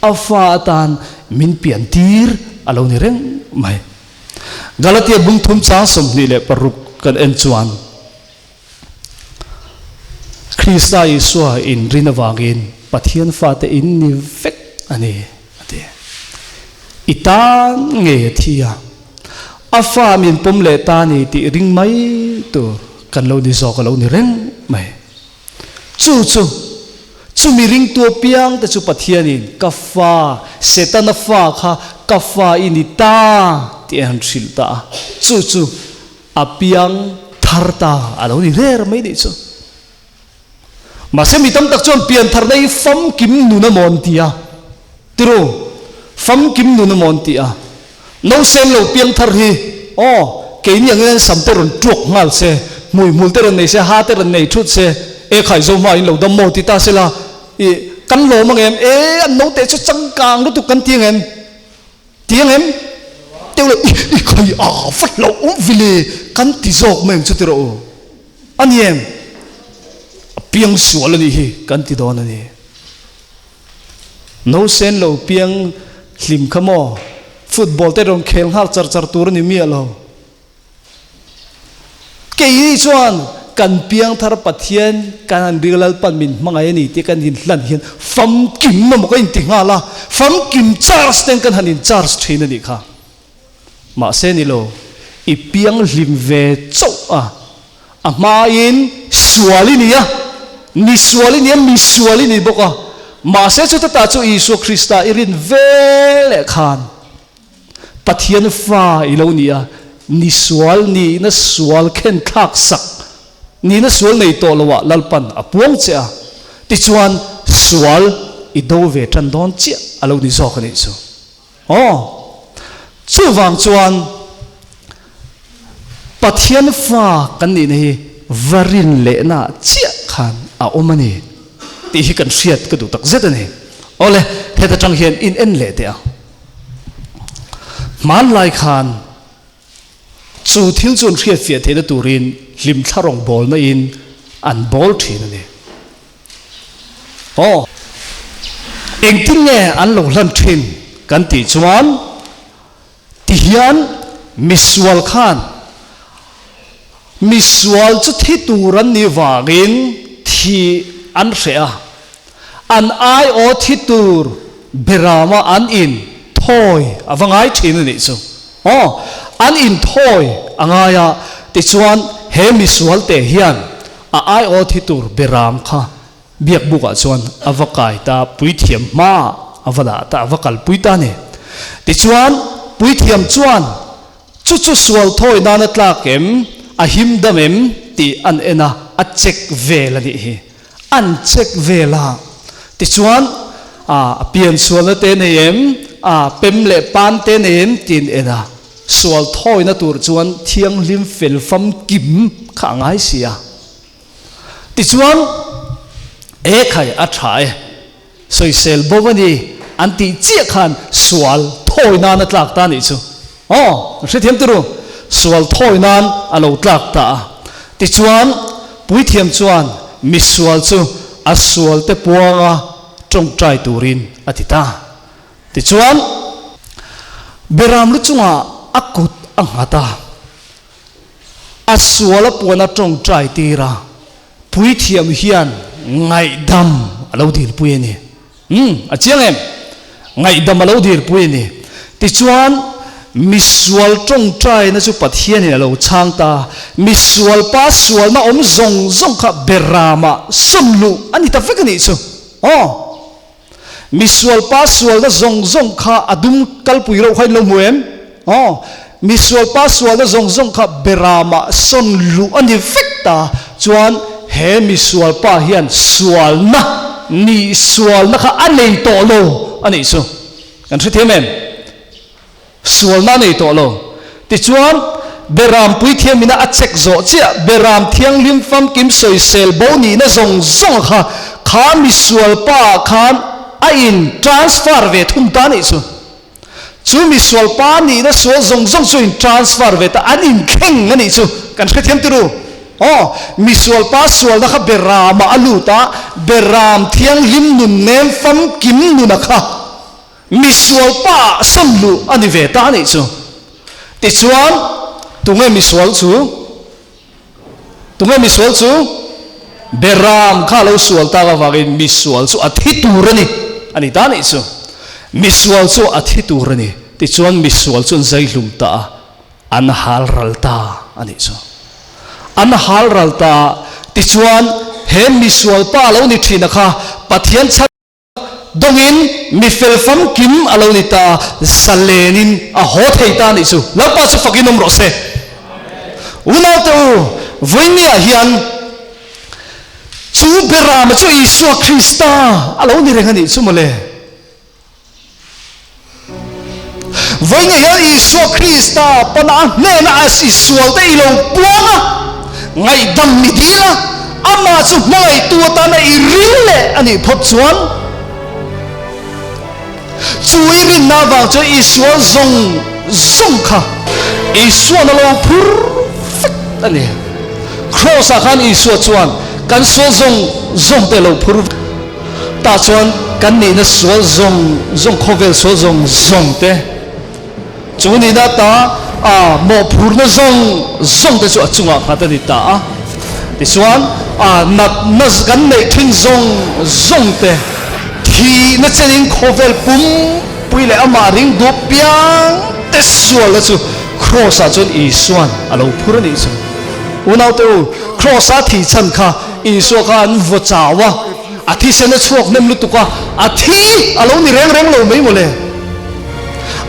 A fa atan min pian tir a lo ni reng mai. Galatia bung thum chang 26 kan en chuan Krista Isua in rin avangin Pathian fate in ni vek a ni, a ti. I tan ngei a thi a, a fa min pawm leh ta ni tih ring mai tur kan lo ni zawk a lo ni reng mai. Chu chu, chumi ringtu apiang te chu Pathianin ka fa, Setana fa kha ka fa i ni ta. tih a han hrilh ta a, chu chu a piang thar ta a lo ni rer mai nih chu. Mahse mi tam tak chuan pian tharna hi famkim nun a maw an ti a, tiru, famkim nun a maw an ti a. Nausen lo piang thar hi aw keini angin an sam te rawn tuak nghal se, hmui hmul te rawn nei se, ha te rawn nei thut se, e khai zo hma in lo dam maw ti ta sela i kan lawm ang em? E an naute chu changkang lutuk kan ti ang em? Ti ang em? Teuh lo i i khai a va hlauh awm vile kan ti zawk mai ang chu ti rawh u. A ni em? A piang sual a nih hi kan ti dawn a ni. Nausen lo piang hlim kha maw? Football te rawn khel nghal char char tur a ni miah lo. Keini chuan kan piang thar Pathian kan han ring a Lalpan min hmangaih a ni tih kan inhlan hian famkim emaw ka inti nghal a, famkim charge ten kan han in charge thin a nih kha. Mahse ni lo, i piang hlim ve chauh a, a hmain sual i ni a, mi sual i ni a, mi sual i ni bawk a, mahse chuta ta chu Isua Krista i rin ve leh khan Pathian fa i lo ni a, ni sual nihna sual khen thlak sak, nihna sual nei tawh loah Lalpan a puang che a, tichuan sual i do ve tan dawn chiah a lo ni zawk a nih chu. Aw, chuvang chuan Pathian fa kan nihna hi va rin lehna chiah khan a awm a ni tih hi kan hriat ka duh tak zet a ni. Awle, heta tang hian in en leh teh ang. Hmanlai khan chu thil chu an hriatfiah theihna turin hlimthla rawngbawlna in an bawl thin a ni. Aw, engtin nge an lo hlan thin kan tih chuan tihian misual khan misual chu thi tur an nih vangin thi an hreh a, an aiaw thi tur berama an in thawi a va ngai thin a nih chu. Aw, an in thawi a ngai a, tichuan he misual te hian A aiaw thi tur beram kha biakbukah chuan a va kai ta, puithiam hmaah a va dah ta, a va kalpui ta a ni. Tichuan, puithiam chuan chu chu sual thawi nana tlak em, a him dam em tih an en a, a check vel a nih hi. An check vel a. Tichuan, a piansualna te nei em, a pem leh pan te nei em tiin en a. Sual thawina tur chuan thianghlim fel famkim kha a ngai si a. Tichuan, E khai, a tha e, sawisel bo a ni, an tih chiah khan sual thawi nan a tlak ta a nih chu. Aw, ka hrethiam turu, sual thawi nan a lo tlak ta a. Tichuan, puithiam chuan misual chu a sualte puanga tawngtai turin a ti ta. Tichuan, Beram lu chungah a kut a nghat a, a sual a puan a tawngtai tir a, puithiam hian ngaihdam a lo dilpui a ni. Umm, a chiang em? Ngaihdam a lo dilpui a ni. Tichuan, misual tawngtaina chu Pathianin a lo chhang ta, misual pa sualna awm zawng zawng kha Beramah sawn luh a ni ta vek a nih chu. Aw! Misual pa sualna zawng zawng kha a dum kalpui reuh kha in lo hmu em? Aw, misual pa sualna zawng zawng kha beramah sawn luh a ni vek ta, chuan he misual pa hian sualna nih sualna kha a nei tawh lo a nih chu. Kan hrethiam em? Sualna a nei tawh lo. Tichuan, Beram puithiamina a check zawh chiah, Beram thianghlim famkim sawisel bo nihna zawng zawng kha, kha misual pa ah khan a in transfer ve thung ta nih chu. Chu misual pa nihna sual zawng zawng chu in transfer ve ta, an inthleng a nih chu. Kan hrethiam ti ru. Aw, misual pa sualna kha Beramah a lut a, Beram thianghlim nunnem famkim nuna kha Misual pa sawn luh a ni ve ta a nih chu. Tichuan, tunge misual chu? Tunge misual chu? Beram kha a lo sual tak avangin misual chu a thi tur a ni, a ni ta a nih chu. Misual chu a thi tur a ni. Tichuan, misual chu an zai hlum ta a, an hal ral ta a nih chu. An hal ral ta a, tichuan, he misual pa a lo ni thin a kha Pathian chhan. dawngin mi fel famkim a lo ni ta, zalenin a haw thei ta a nih chu. Lalpa chu fakin awm rawh se. Unaute u, vawinia hian chu berama chu Isua Krista a lo ni reng a nih chu mawle. Vawinia hian Isua Krista pana a hnena a isualte i lo puang a, ngaihdam i dil a, amah chu hmangaihtu atana i ring leh a nih phawt chuan, Chu i rinna avang chuan Isua zawng zawng kha Isua'n a lo phur vek a ni. Kraws ah khan Isua chuan kan sual zawng zawng te a lo phur vek. Tah chuan kan nihna sual zawng zawng, khawvel sual zawng zawng te, chu nihna ata a mawhphurna zawng zawng te chu a chungah nghat a ni ta a. Tichuan, a natna kan neih thin zawng zawng te, thihna chenin khawvel pumpui leh amah ring duh piang te sualna chu Kraws-ah chuan Isua'n a lo phur a nih chu. Unaute u, Kraws-a thih chhan kha Isua kha an vaw chau a, a thisen a chhuak hnem lutuk a, a thi a lo ni reng reng lo mai mawle.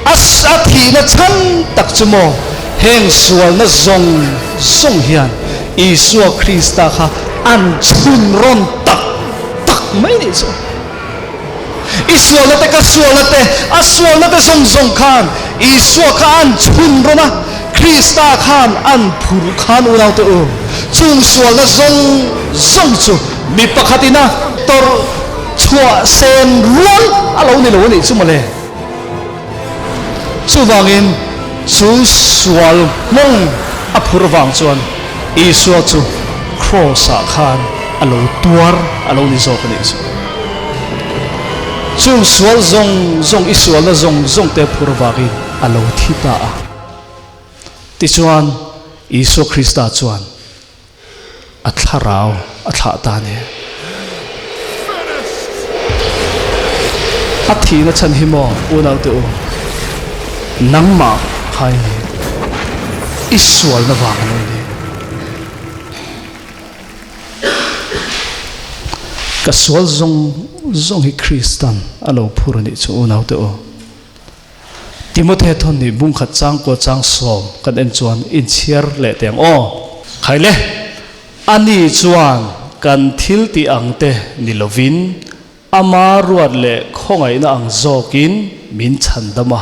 A a thihna chhan tak chu maw heng sualna zawng zawng hian Isua Krista kha an chhun rawn tak tak mai nih chu. I sualna te ka sualna te, a sualna te zawng zawng khan Isua kha an chhun rawn a, Krista khan an phur khan unaute u, chung sualna zawng zawng chu mi pakhatin a tawrh chhuah sen rual a lo ni lo a nih chu mawle. Chuvangin chu sual hmawng a phur vang chuan Isua chu Kraws-ah khan a lo tuar a lo ni zawk a nih chu. Chung sual zawng zawng i sualna zawng zawng te phur vangin a lo thi ta a. Tichuan Isua Krista chuan A thlarau a thlah ta a ni. A thihna chhan hi maw unaute u, nangmah kha i ni, i sualna vang a lo ni. Ka sual zawng zawng hi Kristan a lo phur a nih chu unaute u. Timothy thawn nih bungkhat changkua chang sawm kan en chuan inchhiar leh teh ang aw. Khai le, ani chuan kan thil tih ang te ni lovin ama ruat leh khawngaihna ang zawkin min chhandam a,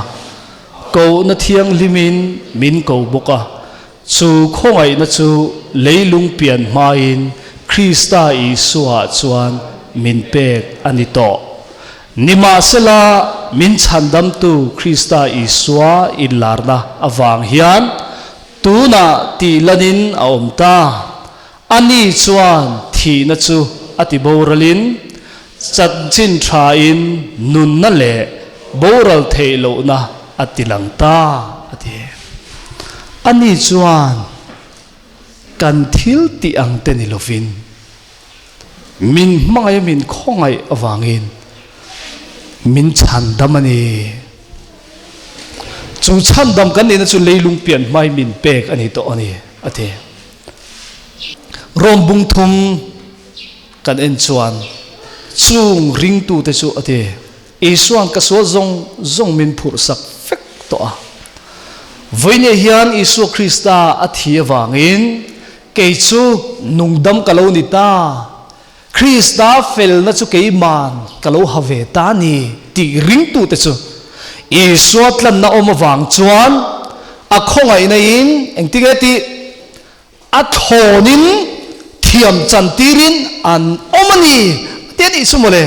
kohna thianghlimin min ko bawk a, chu khawngaihna chu leilung pian hmain Krista Isuaah chuan min pek a ni tawh. Nimahsela, min chhandamtu Krista Isua inlarna avang hian tunah tih lanin a awm ta. Ani chuan thihna chu a ti boralin, chanchin thain nunna leh boral theih lohna a ti lang ta, a ti. Ani chuan kan thil tih ang te ni lovin, Min hmangaih a min khawngaih avangin min chhandam a ni. Chu chhandam kan nihna chu leilung pian hmai min pek a ni tawh a ni, a ti. Rom bung thum kan en chuan chung ringtute chu a ti, Isua'n ka sual zawng zawng min phurhsak vek tawh a. Vawinia hian Isua Krista a thi avangin Kei chu nungdam ka lo ni ta, Krista felna chu keiman ka lo ha ve ta ni tih ringtute chu Isua tlanna awm avang chuan a khawngaihna in engtinge tih a thlawnin thiam chantirin an awm a ni ti a nih chu mawle.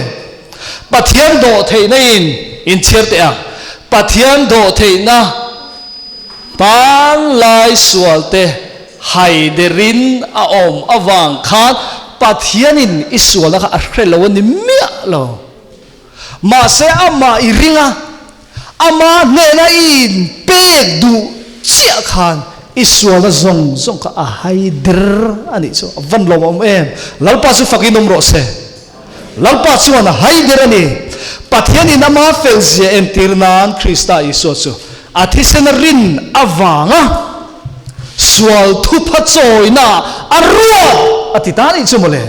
Pathian dawhtheihna in inchhiar teh ang. Pathian dawhtheihna. Hmanlai sualte haiderin a awm avang khan Pathianin i sualna kha a hre lo a ni miah lo. Mahse amah i ring a, ama hnena i inpek duh chiah khan i sualna zawng zawng kha a haider a nih chu. A van lawmawm em! Lalpa chu fakin awm rawh se. Lalpa chuan a haider a ni. Pathianin ama felzia entir nan Krista Isua chu a thisen a rin avanga sual thupha chawina a ruat a ti ta nih chu mawle.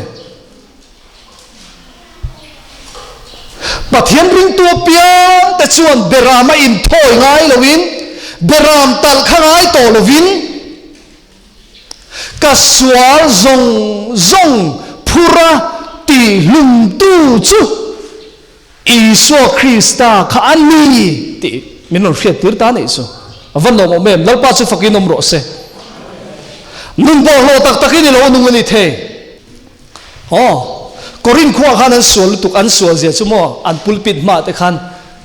Pathian ringtu apiang te chuan beram a inthawi ngai loin, beram talh kha ngai tawh lovin, ka sual zawng zawng phura tihlumtu chu Isua Krista kha a ni tih min rawn hriattir ta anih chu. A va nuam awm em? Lalpa chu fakin awm rawh se. Nun bawlhhlawh tak takin i lo nung a ni thei. Aw, Korinth khuaah khan an sual lutuk, an sual zia chu maw, an pulpit hmaah te khan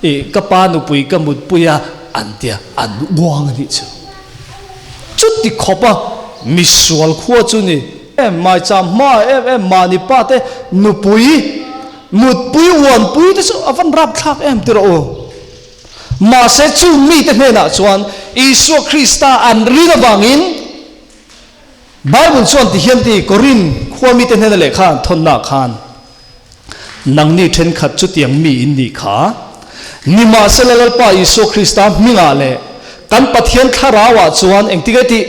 i ka pa nupui ka mutpui a an tia, an uang a nih chu. Chuti khawpa misual khua chu ni em, maicham hmaah em em mahni pa te nupui mutpui uanpui te chu a van rapthlak em ti rawh u. Mahse chung mite hnenah chuan Isua Krista an rin avangin, Bible chuan ti hian ti, Korin khua mite hnena lehkha an thawnnaah khan, Nangni thenkhat chutiang mi in nih kha, nimahsela Lalpa Isua Krista hmingah leh kan Pathian Thlarauah chuan engtik e tih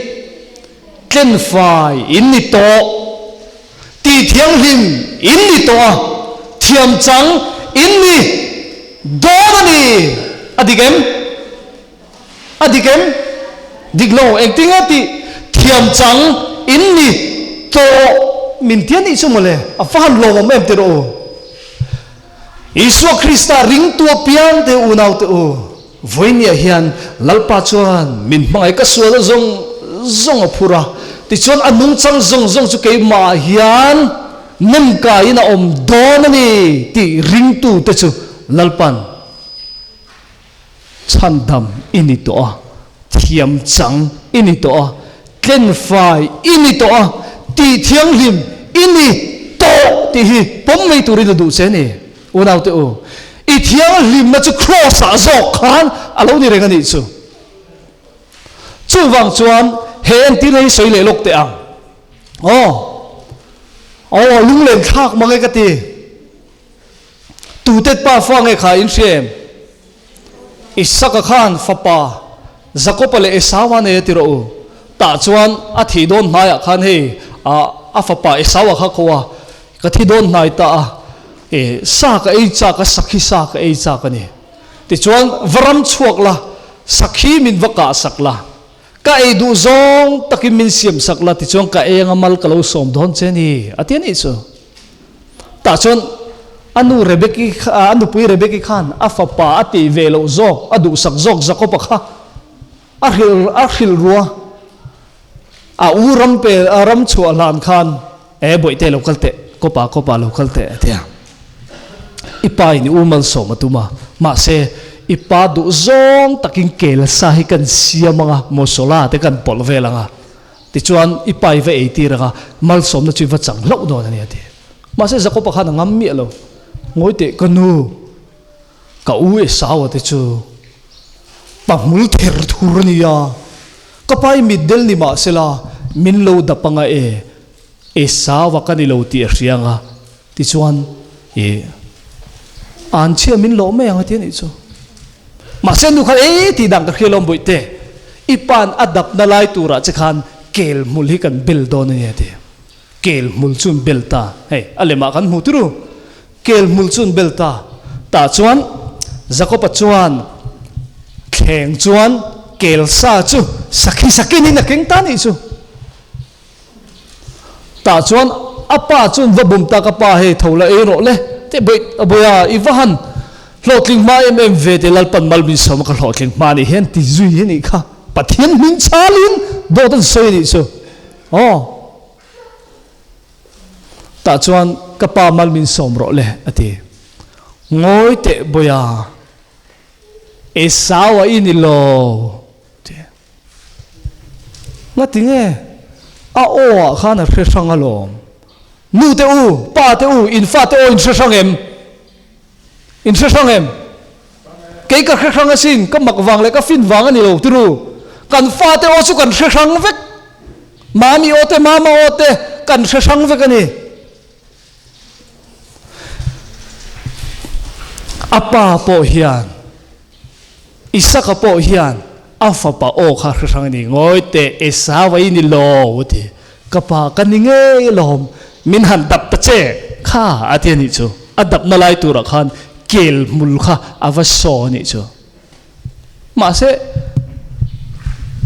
tlenfai in ni tawh, tih thianghlim in ni tawh a, thiamchang in ni dawn a ni. A dik em? A dik em? Dik lo, engtin nge tih thiam chang in ni tawh min ti a nih chu mawle, a va han lawmawm em ti rawh u. Isua Krista ringtu apiang te unau te u, vawinia hian Lalpa chuan min hmangaih ka sualna zawng zawng a phur a, tichuan a nungchang zawng zawng chu keimah hian nemkaiin a awm dawn a ni tih ringtu te chu Lalpan Chhandam i ni tawh a, thiam chang i ni tawh a, tlenfai i ni tawh a, tih thianghlim i ni tawh tih hi pawm mai turin a duh che a ni. Unaute u, i thianghlimna chu Kraws-ah zawk khan a lo ni reng a nih chu. Chuvang chuan he entirna hi sawi leh lawk teh ang. Aw, aw, lunglen thlak mang e ka ti. Tute pa fa nge kha in hria em? Isaka khan fapa Jakopa leh Esaua nei a ti rawh u. Tah chuan a thih dawn hnaiah khan hei a fapa Esaua kha ko a, ka thi dawn hnai ta a, e sa ka ei chak a, sakhi sa ka ei chak a ni. Tichuan va ram chhuak la, sakhi min va kah sak la, ka ei duh zawng takin min siam sak la, tichuan ka ei anga mal ka lo sawm dawn che a ni, a ti a nih chu. Tah chuan a nu Rebeki a nupui Rebeki khan a fapa a tih ve loh zawk, a duhsak zawk Jakoba kha a hrilh a hrilh rua. A u ram pe a ram chhuah hlan khan e bawihte lo kal teh, kawpa kawpa lo kal teh a ti a. I pa in i u malsawm a tum a, mahse i pa duh zawng takin kel sa hi kan siam ang a, mosola te kan pawlh vel ang a. Tichuan, i pa i va ei tir ang a, malsawmna chu i va chang hlauh dawn a ni, a ti. Mahse, Jakoba khan a ngam miah lo. Ngawi teh, ka nu, ka u Esaua te chu pa hmul ther thur a ni a, ka pa i mitdel ni mah sela, min lo dap anga e, Esaua ka ni lo tih a hria ang a. Tichuan, i anchhia min lawh mai ang a ti a nih chu. Mahse nu khan e tih dan ka hria lawm bawihte, i pa'n a dapna lai turah che khan kel hmul hi kan bel dawn a ni a ti. Kel hmul chu an bel ta, hei a lemah kan hmu turu, kel hmul chu an bel ta. Tah chuan Jakoba chuan thleng chuan kel sa chu sakhi sakinin a keng ta a nih chu. Tah chuan a pa chuan va bum ta ka pa hei tho la ei rawh le teh bawih a bawih a i va han hlawhtling hma em em ve teh Lalpan mal min sawm a ka hlawhtling hma anih hian ti zui hi anih kha Pathian hming chalin dawt an sawi anih chu aw tah chuan ka pa mal min sawm rawh le a ti ngawi teh bawih a Esau a i ni lo ti. Ngati nge? A aw ah khan a hre hrang alawm. Nu te u, pa te u, in fa te aw in hre hrang em? In hre hrang em? Kei ka hre hrang asin, ka mak vang leh ka fin vang a ni lo tiru. Kan fa te aw chu kan hre hrang vek. Mami aw te, mama aw te kan hre hrang vek a ni. A pa pawh hian Isaka pawh hian a fapa aw kha hre hrang a ni, Ngawi teh, Esau a i ni lo, a ti. Ka pa ka ni ngei alawm, min han dap ta che kha, a ti a nih chu. A dapna lai turah khan. kel hmul kha a va saw a nih chu. Mahse,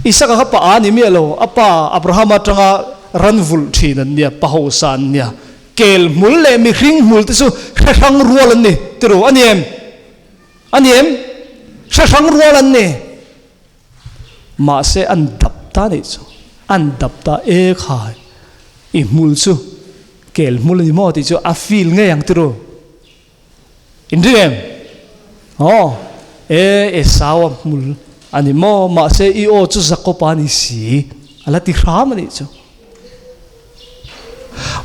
Isaka kha pa a ni miah lo, a pa Abrahama atanga ran vulh thin an nia, pa hausa an nia. Kel hmul leh mihring hmul te chu hre hrang rual an ni, ti ru, a ni em? A ni em? Hre hrang rual an ni. Mahse, an dap ta nih chu, an dap ta e khai, i hmul chu kel hmul a ni maw tih chu a feel ngei ang ti ru. In ring em? Aw, e Esau a hmul a ni maw? Mahse i aw chu Jakob-a a ni si, a la ti hram a nih chu.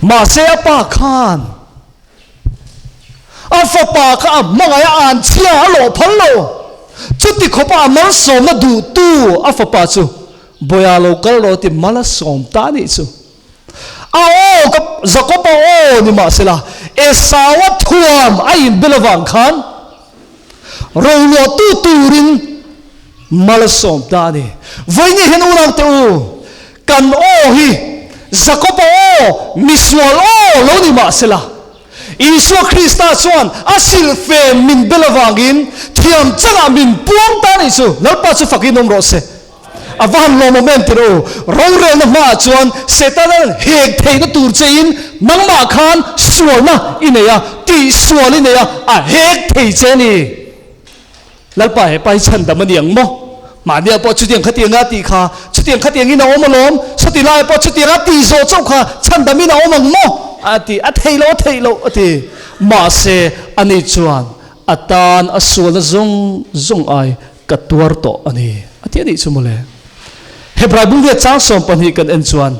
Mahse a pa khan a fapa kha a hmangaih a an chhia a lawh phal lo. Chuti khawpa a malsawmna duhtu a fapa chu Bawiha lo kal rawh ti mal a sawm ta a nih chu. A aw ka Jakob-a aw ni mahsela Esau-a thuam a inbel avang khan roluahtu turin mal a sawm ta a ni. Vawiin hian unaute u, kan aw hi Jakob-a aw, misual aw lo ni mahsela Isua Krista chuan a silhfen min bel avangin thiam changah min puang ta a nih chu. Lalpa chu fakin awm rawh se. A va han lawmawm em tir u. Rorelna hmaah chuan Setana'n hek theihna tur chein nangmah khan sualna i nei a, tihsual i nei a, a hek thei che a ni. Lalpa he pa hi chhandam a ni ang maw? Mahnia pawh chutiang khatiang a tih kha, chutiang khatiangin a awm alawm, sawti laiah pawh chutiang a tih zawh chauh kha chhandamin a awm ang maw? A ti, a theih loh, a theih loh a ti. Mahse, ani chuan a tan a sualna zawng zawng ai ka tuar tawh a ni, a ti a nih chu mawle. Hebrai Bungria chang 12 kan en chuan,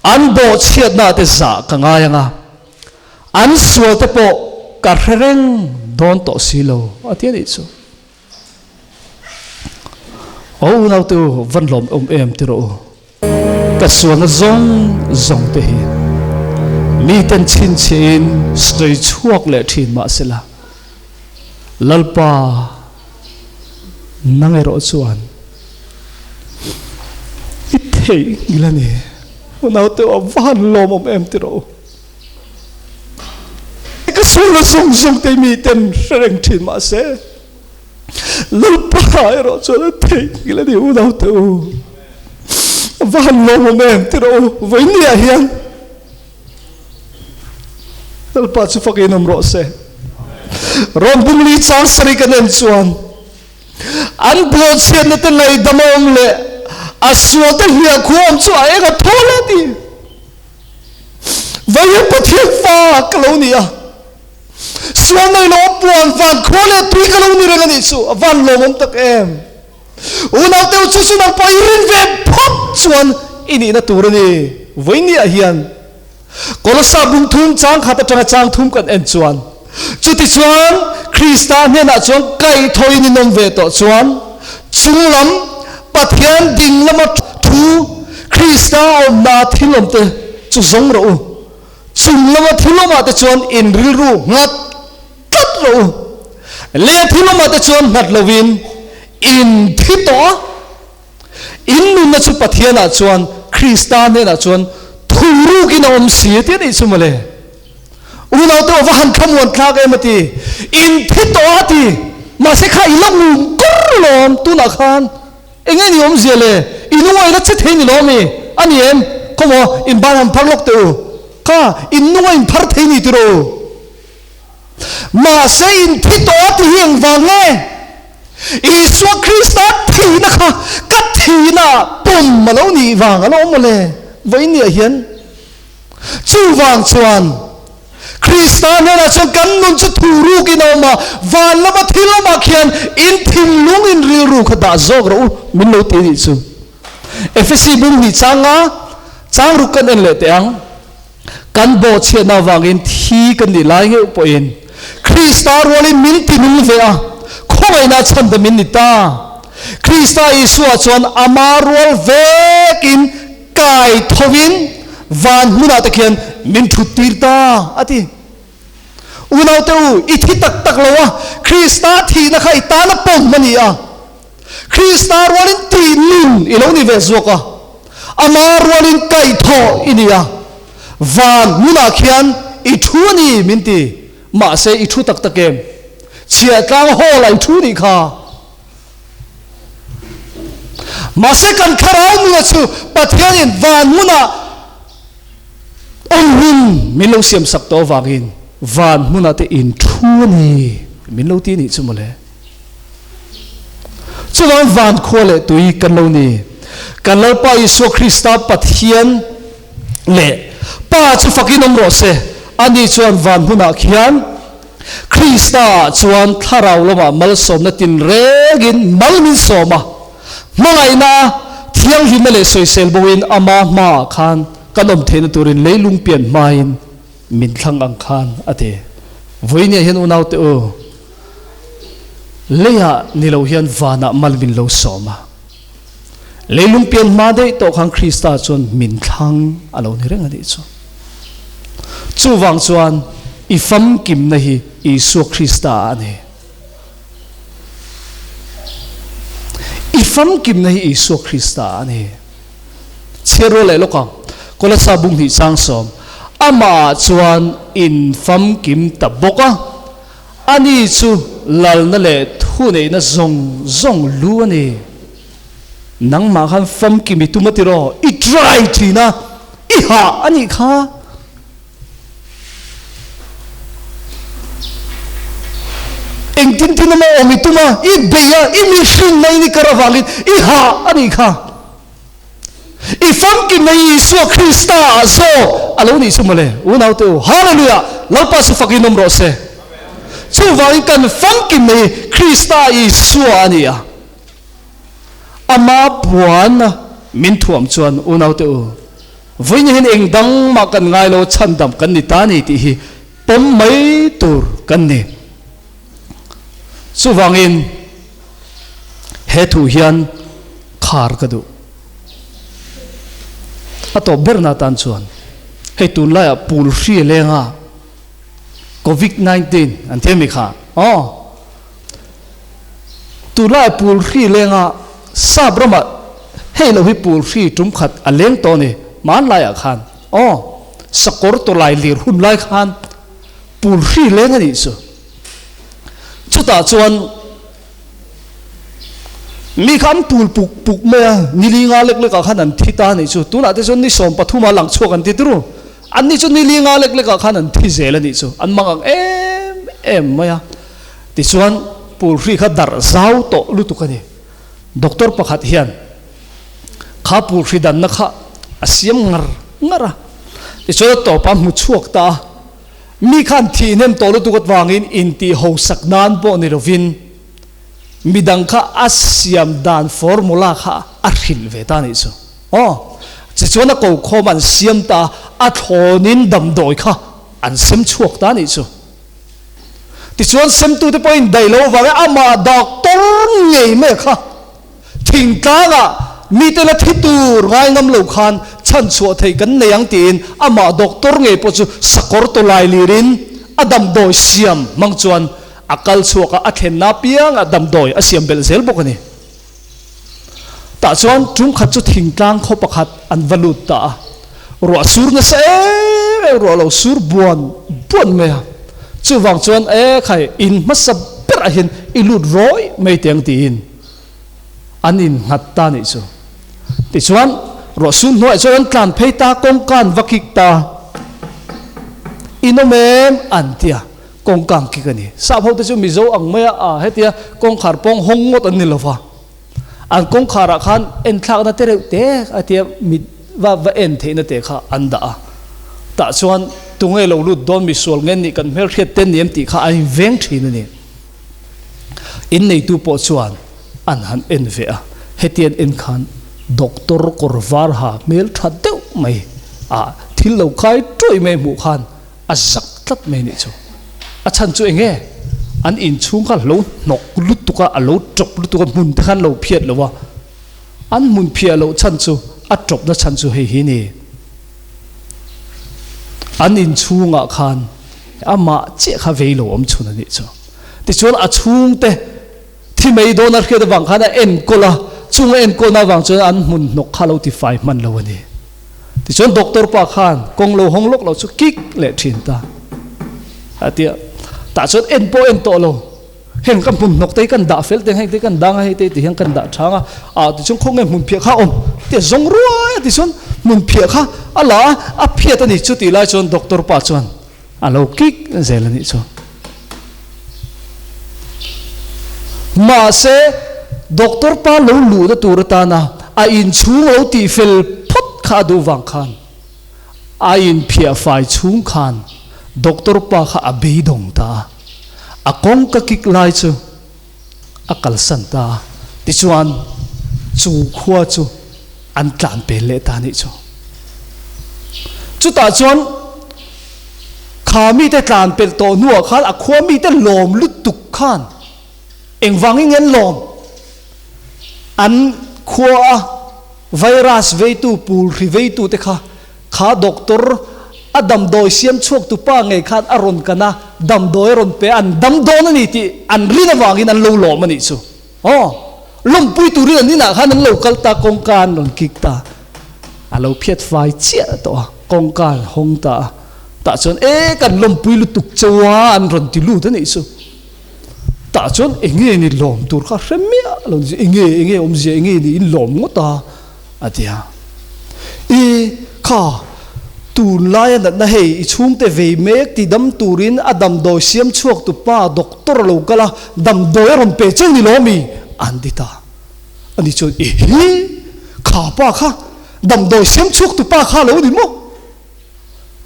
An bawhchhiatna te zah ka ngai ang a, an sual te pawh ka hre reng dawn tawh si lo, a ti a nih chu. Aw unaute u, van lawm awm em ti rawh u. Ka sualna zawng zawng te hi miten chhinchhiahin sawi chhuak leh thin mah sela, Lalpa nang erawh chuan i theihnghilh a ni. Unaute a va han lawmawm em ti rawh u. Ka sualna zawng zawng te miten hre reng thin mah se, Lalpa erawh chuan a theihnghilh a ni unaute u. A va han lawmawm em ti rawh u, vawinia hian Lalpa chu fakin awm rawh se. Rawn bungli chang sarih kan en chuan an bawhchhiatna te ngaihdam a awm leh a sual te hliah khu awm chu a eng a thawl a ti. Vawiin Pathian fa ka lo ni a. Sual nei lo a puan van khua leh tui ka lo ni reng a nih chu a van lawmawm tak em. Unau teu chu chu nang pawh i rin ve phawt chuan i nihna tur a ni. Vawinia hian Kolosa bung thum chang khat atanga chang thum kan en chuan chutichuan Krista hnenah chuan kaihthawhin in awm ve tawh chuan chunglam Pathian ding lama thu Krista awmna thil awmte chu zawng rawh u. Chung lama thil awmah te chuan in rilru nghat tlat rawh u. Leh thil awmah te chuan nghat lovin in thi tawh a, in nunna chu Pathianah chuan Krista hnenah chuan thurukin a awm si ti a nih chu mawle. Unaute aw va han thlamuan thlak em a ti. In thi tawh a ti. Mahse kha i la ngum kur lawm tunah khan. Eng nge ni awmzia le? I nunga i la che thei ni lo ami? A ni em? Khawmaw, in ban han phar lawk teh u. Kha, in nunga in phar thei ni tiraw u? Mahse in thi tawh a ti hi engvang nge? Isua Krista thihna kha ka thihna ah pawm a lo nih vang a lo awm mawle? Vawiin-niah hian chuvang chuan Krista hnenah chuan kan nun chu thu rukin a awm a, van lama thil awmah khian in thinlung in rilru kha dah zawk rawh u, min lo ti a nih chu. Efesi bung hnih changa chang ruk kan en leh teh ang. Kan bawhchhiatna avangin thi kan nih lai ngeuh pawhin Krista rualin min ti nung ve a, khawngaihna chhan ta min ni ta. Krista Isua chuan ama rual vekin Kai thovin van hmunah te khian min thut tir ta, a ti. Unaute u, i thi tak tak lo a, Krista thihna kha i tana pawm a ni a. Krista rualin tih nun i lo ni ve zawk a, ama rualin kaihthawh i ni a, van hmunah khian i thu a ni min ti. Mahse i thu tak tak em? Chhiahtlang hall ah i thu nih kha. Mahse kan thlarau nuna chu Pathianin van hmunah awm hun min lo siam sak tawh avangin van hmunah te in thu a ni min lo ti nih chu mawle. Chuvang van khua leh tui kan lo ni. Kan Lalpa Isua Krista Pathian leh Pa chu fakin awm rawh se. Ani chuan van hmunah khian Krista ah chuan thlarau lamah malsawmna tinrengin mal min sawm a, hmangaihna, thianghlimna leh sawisel boin ama hmaah khan kan awm theihna turin leilung pian hmain min thlang ang khan a ti. Vawinia hian unaute u, leiah ni lo hian vanah mal min lo sawm a, leilung pian hma daih tawh khan Krista chuan min thlang a lo ni reng a nih chu. Chuvang chuan i famkimna hi Isua Krista ah a ni. I famkimna hi Isua Krista ah a ni. Chhiar rual leh lawk ang. Kolasa bung hnih chang sawm. Amah ah chuan in famkim ta bawk a. Ani chu lalna leh thuneihna zawng zawng lu a ni. Nangmah khan famkim i tum a tiraw? I try thin a, i hah a nih kha. Engtin tin emaw awm i tum a, i bei a, i mihring mai ni kar avangin i hah a nih kha. I famkim na Isua Krista ah zawk a lo nih chu mawle. Unaute u, Hallelujah! Lalpa chu fakin awm rawh se. Chuvangin kan famkim na hi Krista Isua a ni a. Ama puan min thuam chuan unaute u, vawiin hian eng dang mah kan ngai lo, chhandam kan ni ta ni tih hi pawm mai tur kan ni. Chuvangin he thu hian khar ka duh. A tawp berna tan chuan hei tunlaiah pul hri lenga Covid 19 an ti a mi kha aw. Tunlai pul hri lenga sap ramah hei lo hi pul hri tum khat a leng tawh a ni hmanlaiah khan aw sakawr tawlai lir hun lai khan pul hri leng a nih chu. Chutah chuan mi kha an pul puk puk mai a, nili nga lek lekah khan an thi ta a nih chu. Tunah te chuan ni 13 ah lang chhuak an ti turu. An ni chu nili nga lek lekah khan an thi zel a nih chu. An mang ang em em mai a. Tichuan pul hri kha darh zau tawh lutuk a ni. Doctor pakhat hian kha pul hri danna kha a siam ngar ngar a. Tichuan a tawpah a hmu chhuak ta a. Mi khan thih hnem tawh lutuk avangin intih hosak nan pawh ni lovin midang kha a siam dan formula kha a hrilh ve ta nih chu. Aw, tichuan a kokhawm an siam ta a, a thlawnin damdawi kha an sem chhuak ta nih chu. Tichuan semtute pawhin daih lo avangin amah doctor ngei mai kha Thingtlangah mite la thi tur ngai ngam lo khan chhanchhuah theih kan nei ang tiin amah doctor ngei pawh chu sakawr tawlai lirin a damdawi siam hmang chuan a kal chhuak a, a thlenna apiangah damdawi a siam belh zel bawk a ni. Tah chuan tum khat chu thingtlang khaw pakhat an va lut ta a, ruah sur nasa em em ruah lo sur buan buan mai a, chuvang chuan e khai in hmasa berah hian i lut rawi mai teh ang tiin an innghat ta nih chu. Tichuan, ruahsur hnuaiah chuan an tlan phei ta, kawngka an va kik ta. In awm em? an ti a, kawngka an kik a ni. Sap hote chu Mizo ang maia a hetia kawngkhar pawng hawng ngawt an ni lo va. An kawngkharah khan enthlakna te reuh te a tia mit va va en theihna te kha an dah a. Tah chuan tunge lo lut dawn misual nge nih kan hmelhriat te ni em tih kha an inveng thin a ni. Inneitu pawh chuan an han en ve a, hetian en khan doctor kawr var ha hmel tha deuh mai a thil lo khai ṭuai mai hmuh khan a zak tlat mai nih chu. A chhan chu eng nge? An inchhung kha lo hnawk lutuk a, a lo ṭawp lutuk a, hmun te khan lo phiat lo a, an hmun phiah loh chhan chu a ṭawpna chhan chu hei hi ni. An inchhungah khan amah chiah kha vei lo awm chhun a nih chu. Tichuan a chhungte thi mai dawn a hriat avang khan a enkawl a, chung a enkawlna avang chuan an hmun hnawk kha lo tifai hman lo a ni. Tichuan doctor pa khan kawng lo hawng lawk lo chu kik leh thin ta a ti a, tah chuan en pawh en tawh lo. Heng ka hmun hnawk te hi kan dah fel te heng te kan dang a hei te ti hian kan dah chang a, ah tichuan khawnge hmun phiah kha a awm tia zawng ruai a tichuan hmun phiah kha a la a, a phiat a ni chu tih lai chuan doctor pa chuan a lo kik zel a nih chu. Mahse doctor pa lo luhna tur atana a inchhung lo tih fel phawt kha a duh vang khan a inphiah fai chhung khan doctor pa kha a beidawng ta a. A kawngka kik lai chu a kalsan ta a, tichuan chu khua chu an tlan pel leh ta a nih chu. Chutah chuan kha mite tlan pelh tawh hnuah khan a khua mite lawm lutuk khan engvangin nge an lawm? An khua a virus veitu, pulhri veitu te kha Kha doctor a damdawi siam chhuak tu pa ngei khan a rawn kan a, damdawi a rawn pe a, an dam dawn a ni tih an rin avangin an lo lawm a nih chu. Aw, lawmpui turin an inah khan an lo kal ta, kawngka an rawn kik ta. A lo phiat fai chiah tawh a, kawngka an hawng ta a, tah chuan e kan lawmpui lutuk cheu a an rawn ti lut a nih chu. Tah chuan enge ni lawm tur kha hre miah lo ni chu, enge enge awmzia enge ni in lawm ngawt a. A ti a. I kha, tunlaia natna hei i chhungte vei mek ti dam turin a damdawi siam chhuak tu pa doctor a lo kal a, damdawi a rawn pe cheu ni lo mi? An ti ta. Ani chuan, I hi, kha pa kha, damdawi siam chhuak tu pa kha lo ni maw?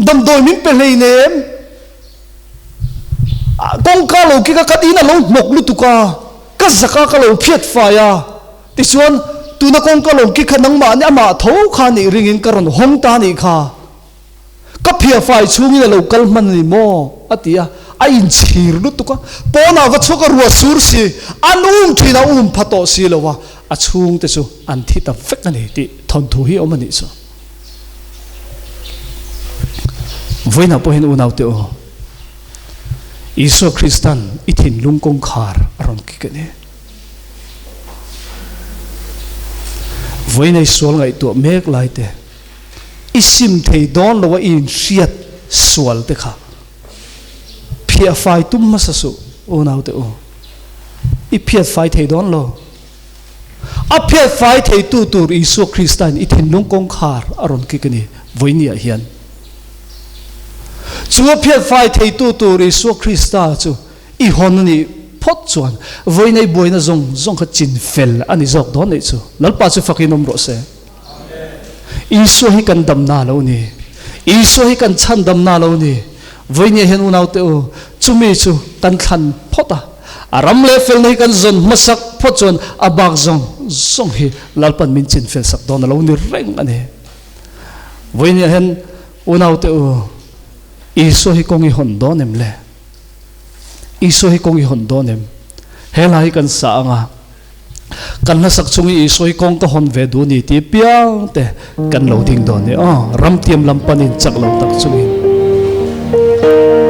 Damdawi min pe hleinem. Kawngka lo kik a, ka tiin a lo hnawk lutuk a, ka zaka ka lo phiat fai a. Tichuan, tuna kawngka lo ki kha nangmah nih amah tho kha nih ringin ka rawn hawng ta nih kha. Ka phiafai chhungin a lo kal hman a ni maw? a ti a, a inchhir lutuk a. Pawnah va chhuak a ruah sur si, an um thin a um pha tawh si lo a, a chhungte chu an thi ta vek a ni tih thawnthu hi a awm a nih chu. Vawiinah pawh hian unaute aw, Isua Kristan i thinlung kawngkhar a rawn kik a ni. Vawiinei sual ngaihtuah mek lai te, i sim thei dawn lo a i inhriat sual te kha phiah fai tum hmasa suh unau te u. I phiat fai thei dawn lo. A phiat fai thei tu tur Isua Krista in i thinlung kawngkhar a rawn kik a ni vawiiniah hian. Chu a phiat fai thei tu tur Isua Krista chu I hawn a nih phawt chuan vawiinei buaina zawng zawng kha chin fel a ni zawk dawn neih chu. Lalpa chu fakin awm rawh se. Isua hi kan damna lo ni. Isua hi kan chhan damna lo ni. Vawinia hian unaute u, chumi chu kan thlan phawt a. A ram leh felna hi kan zawn hmasak phawt chuan a bak zawng zawng hi Lalpan min chin fel sak dawn a lo ni reng a ni. Vawinia hian unaute u, Isua hi kawng i hawn dawn em le? Isua hi kawng i hawn dawn em? He hla hi kan sa ang a, kan hlasak chung i Isua hi kawng ka hawn ve duh ni ti piang te kan lo ding dawn ni. Aw, ramtiam lam panin chak lo tak chungin.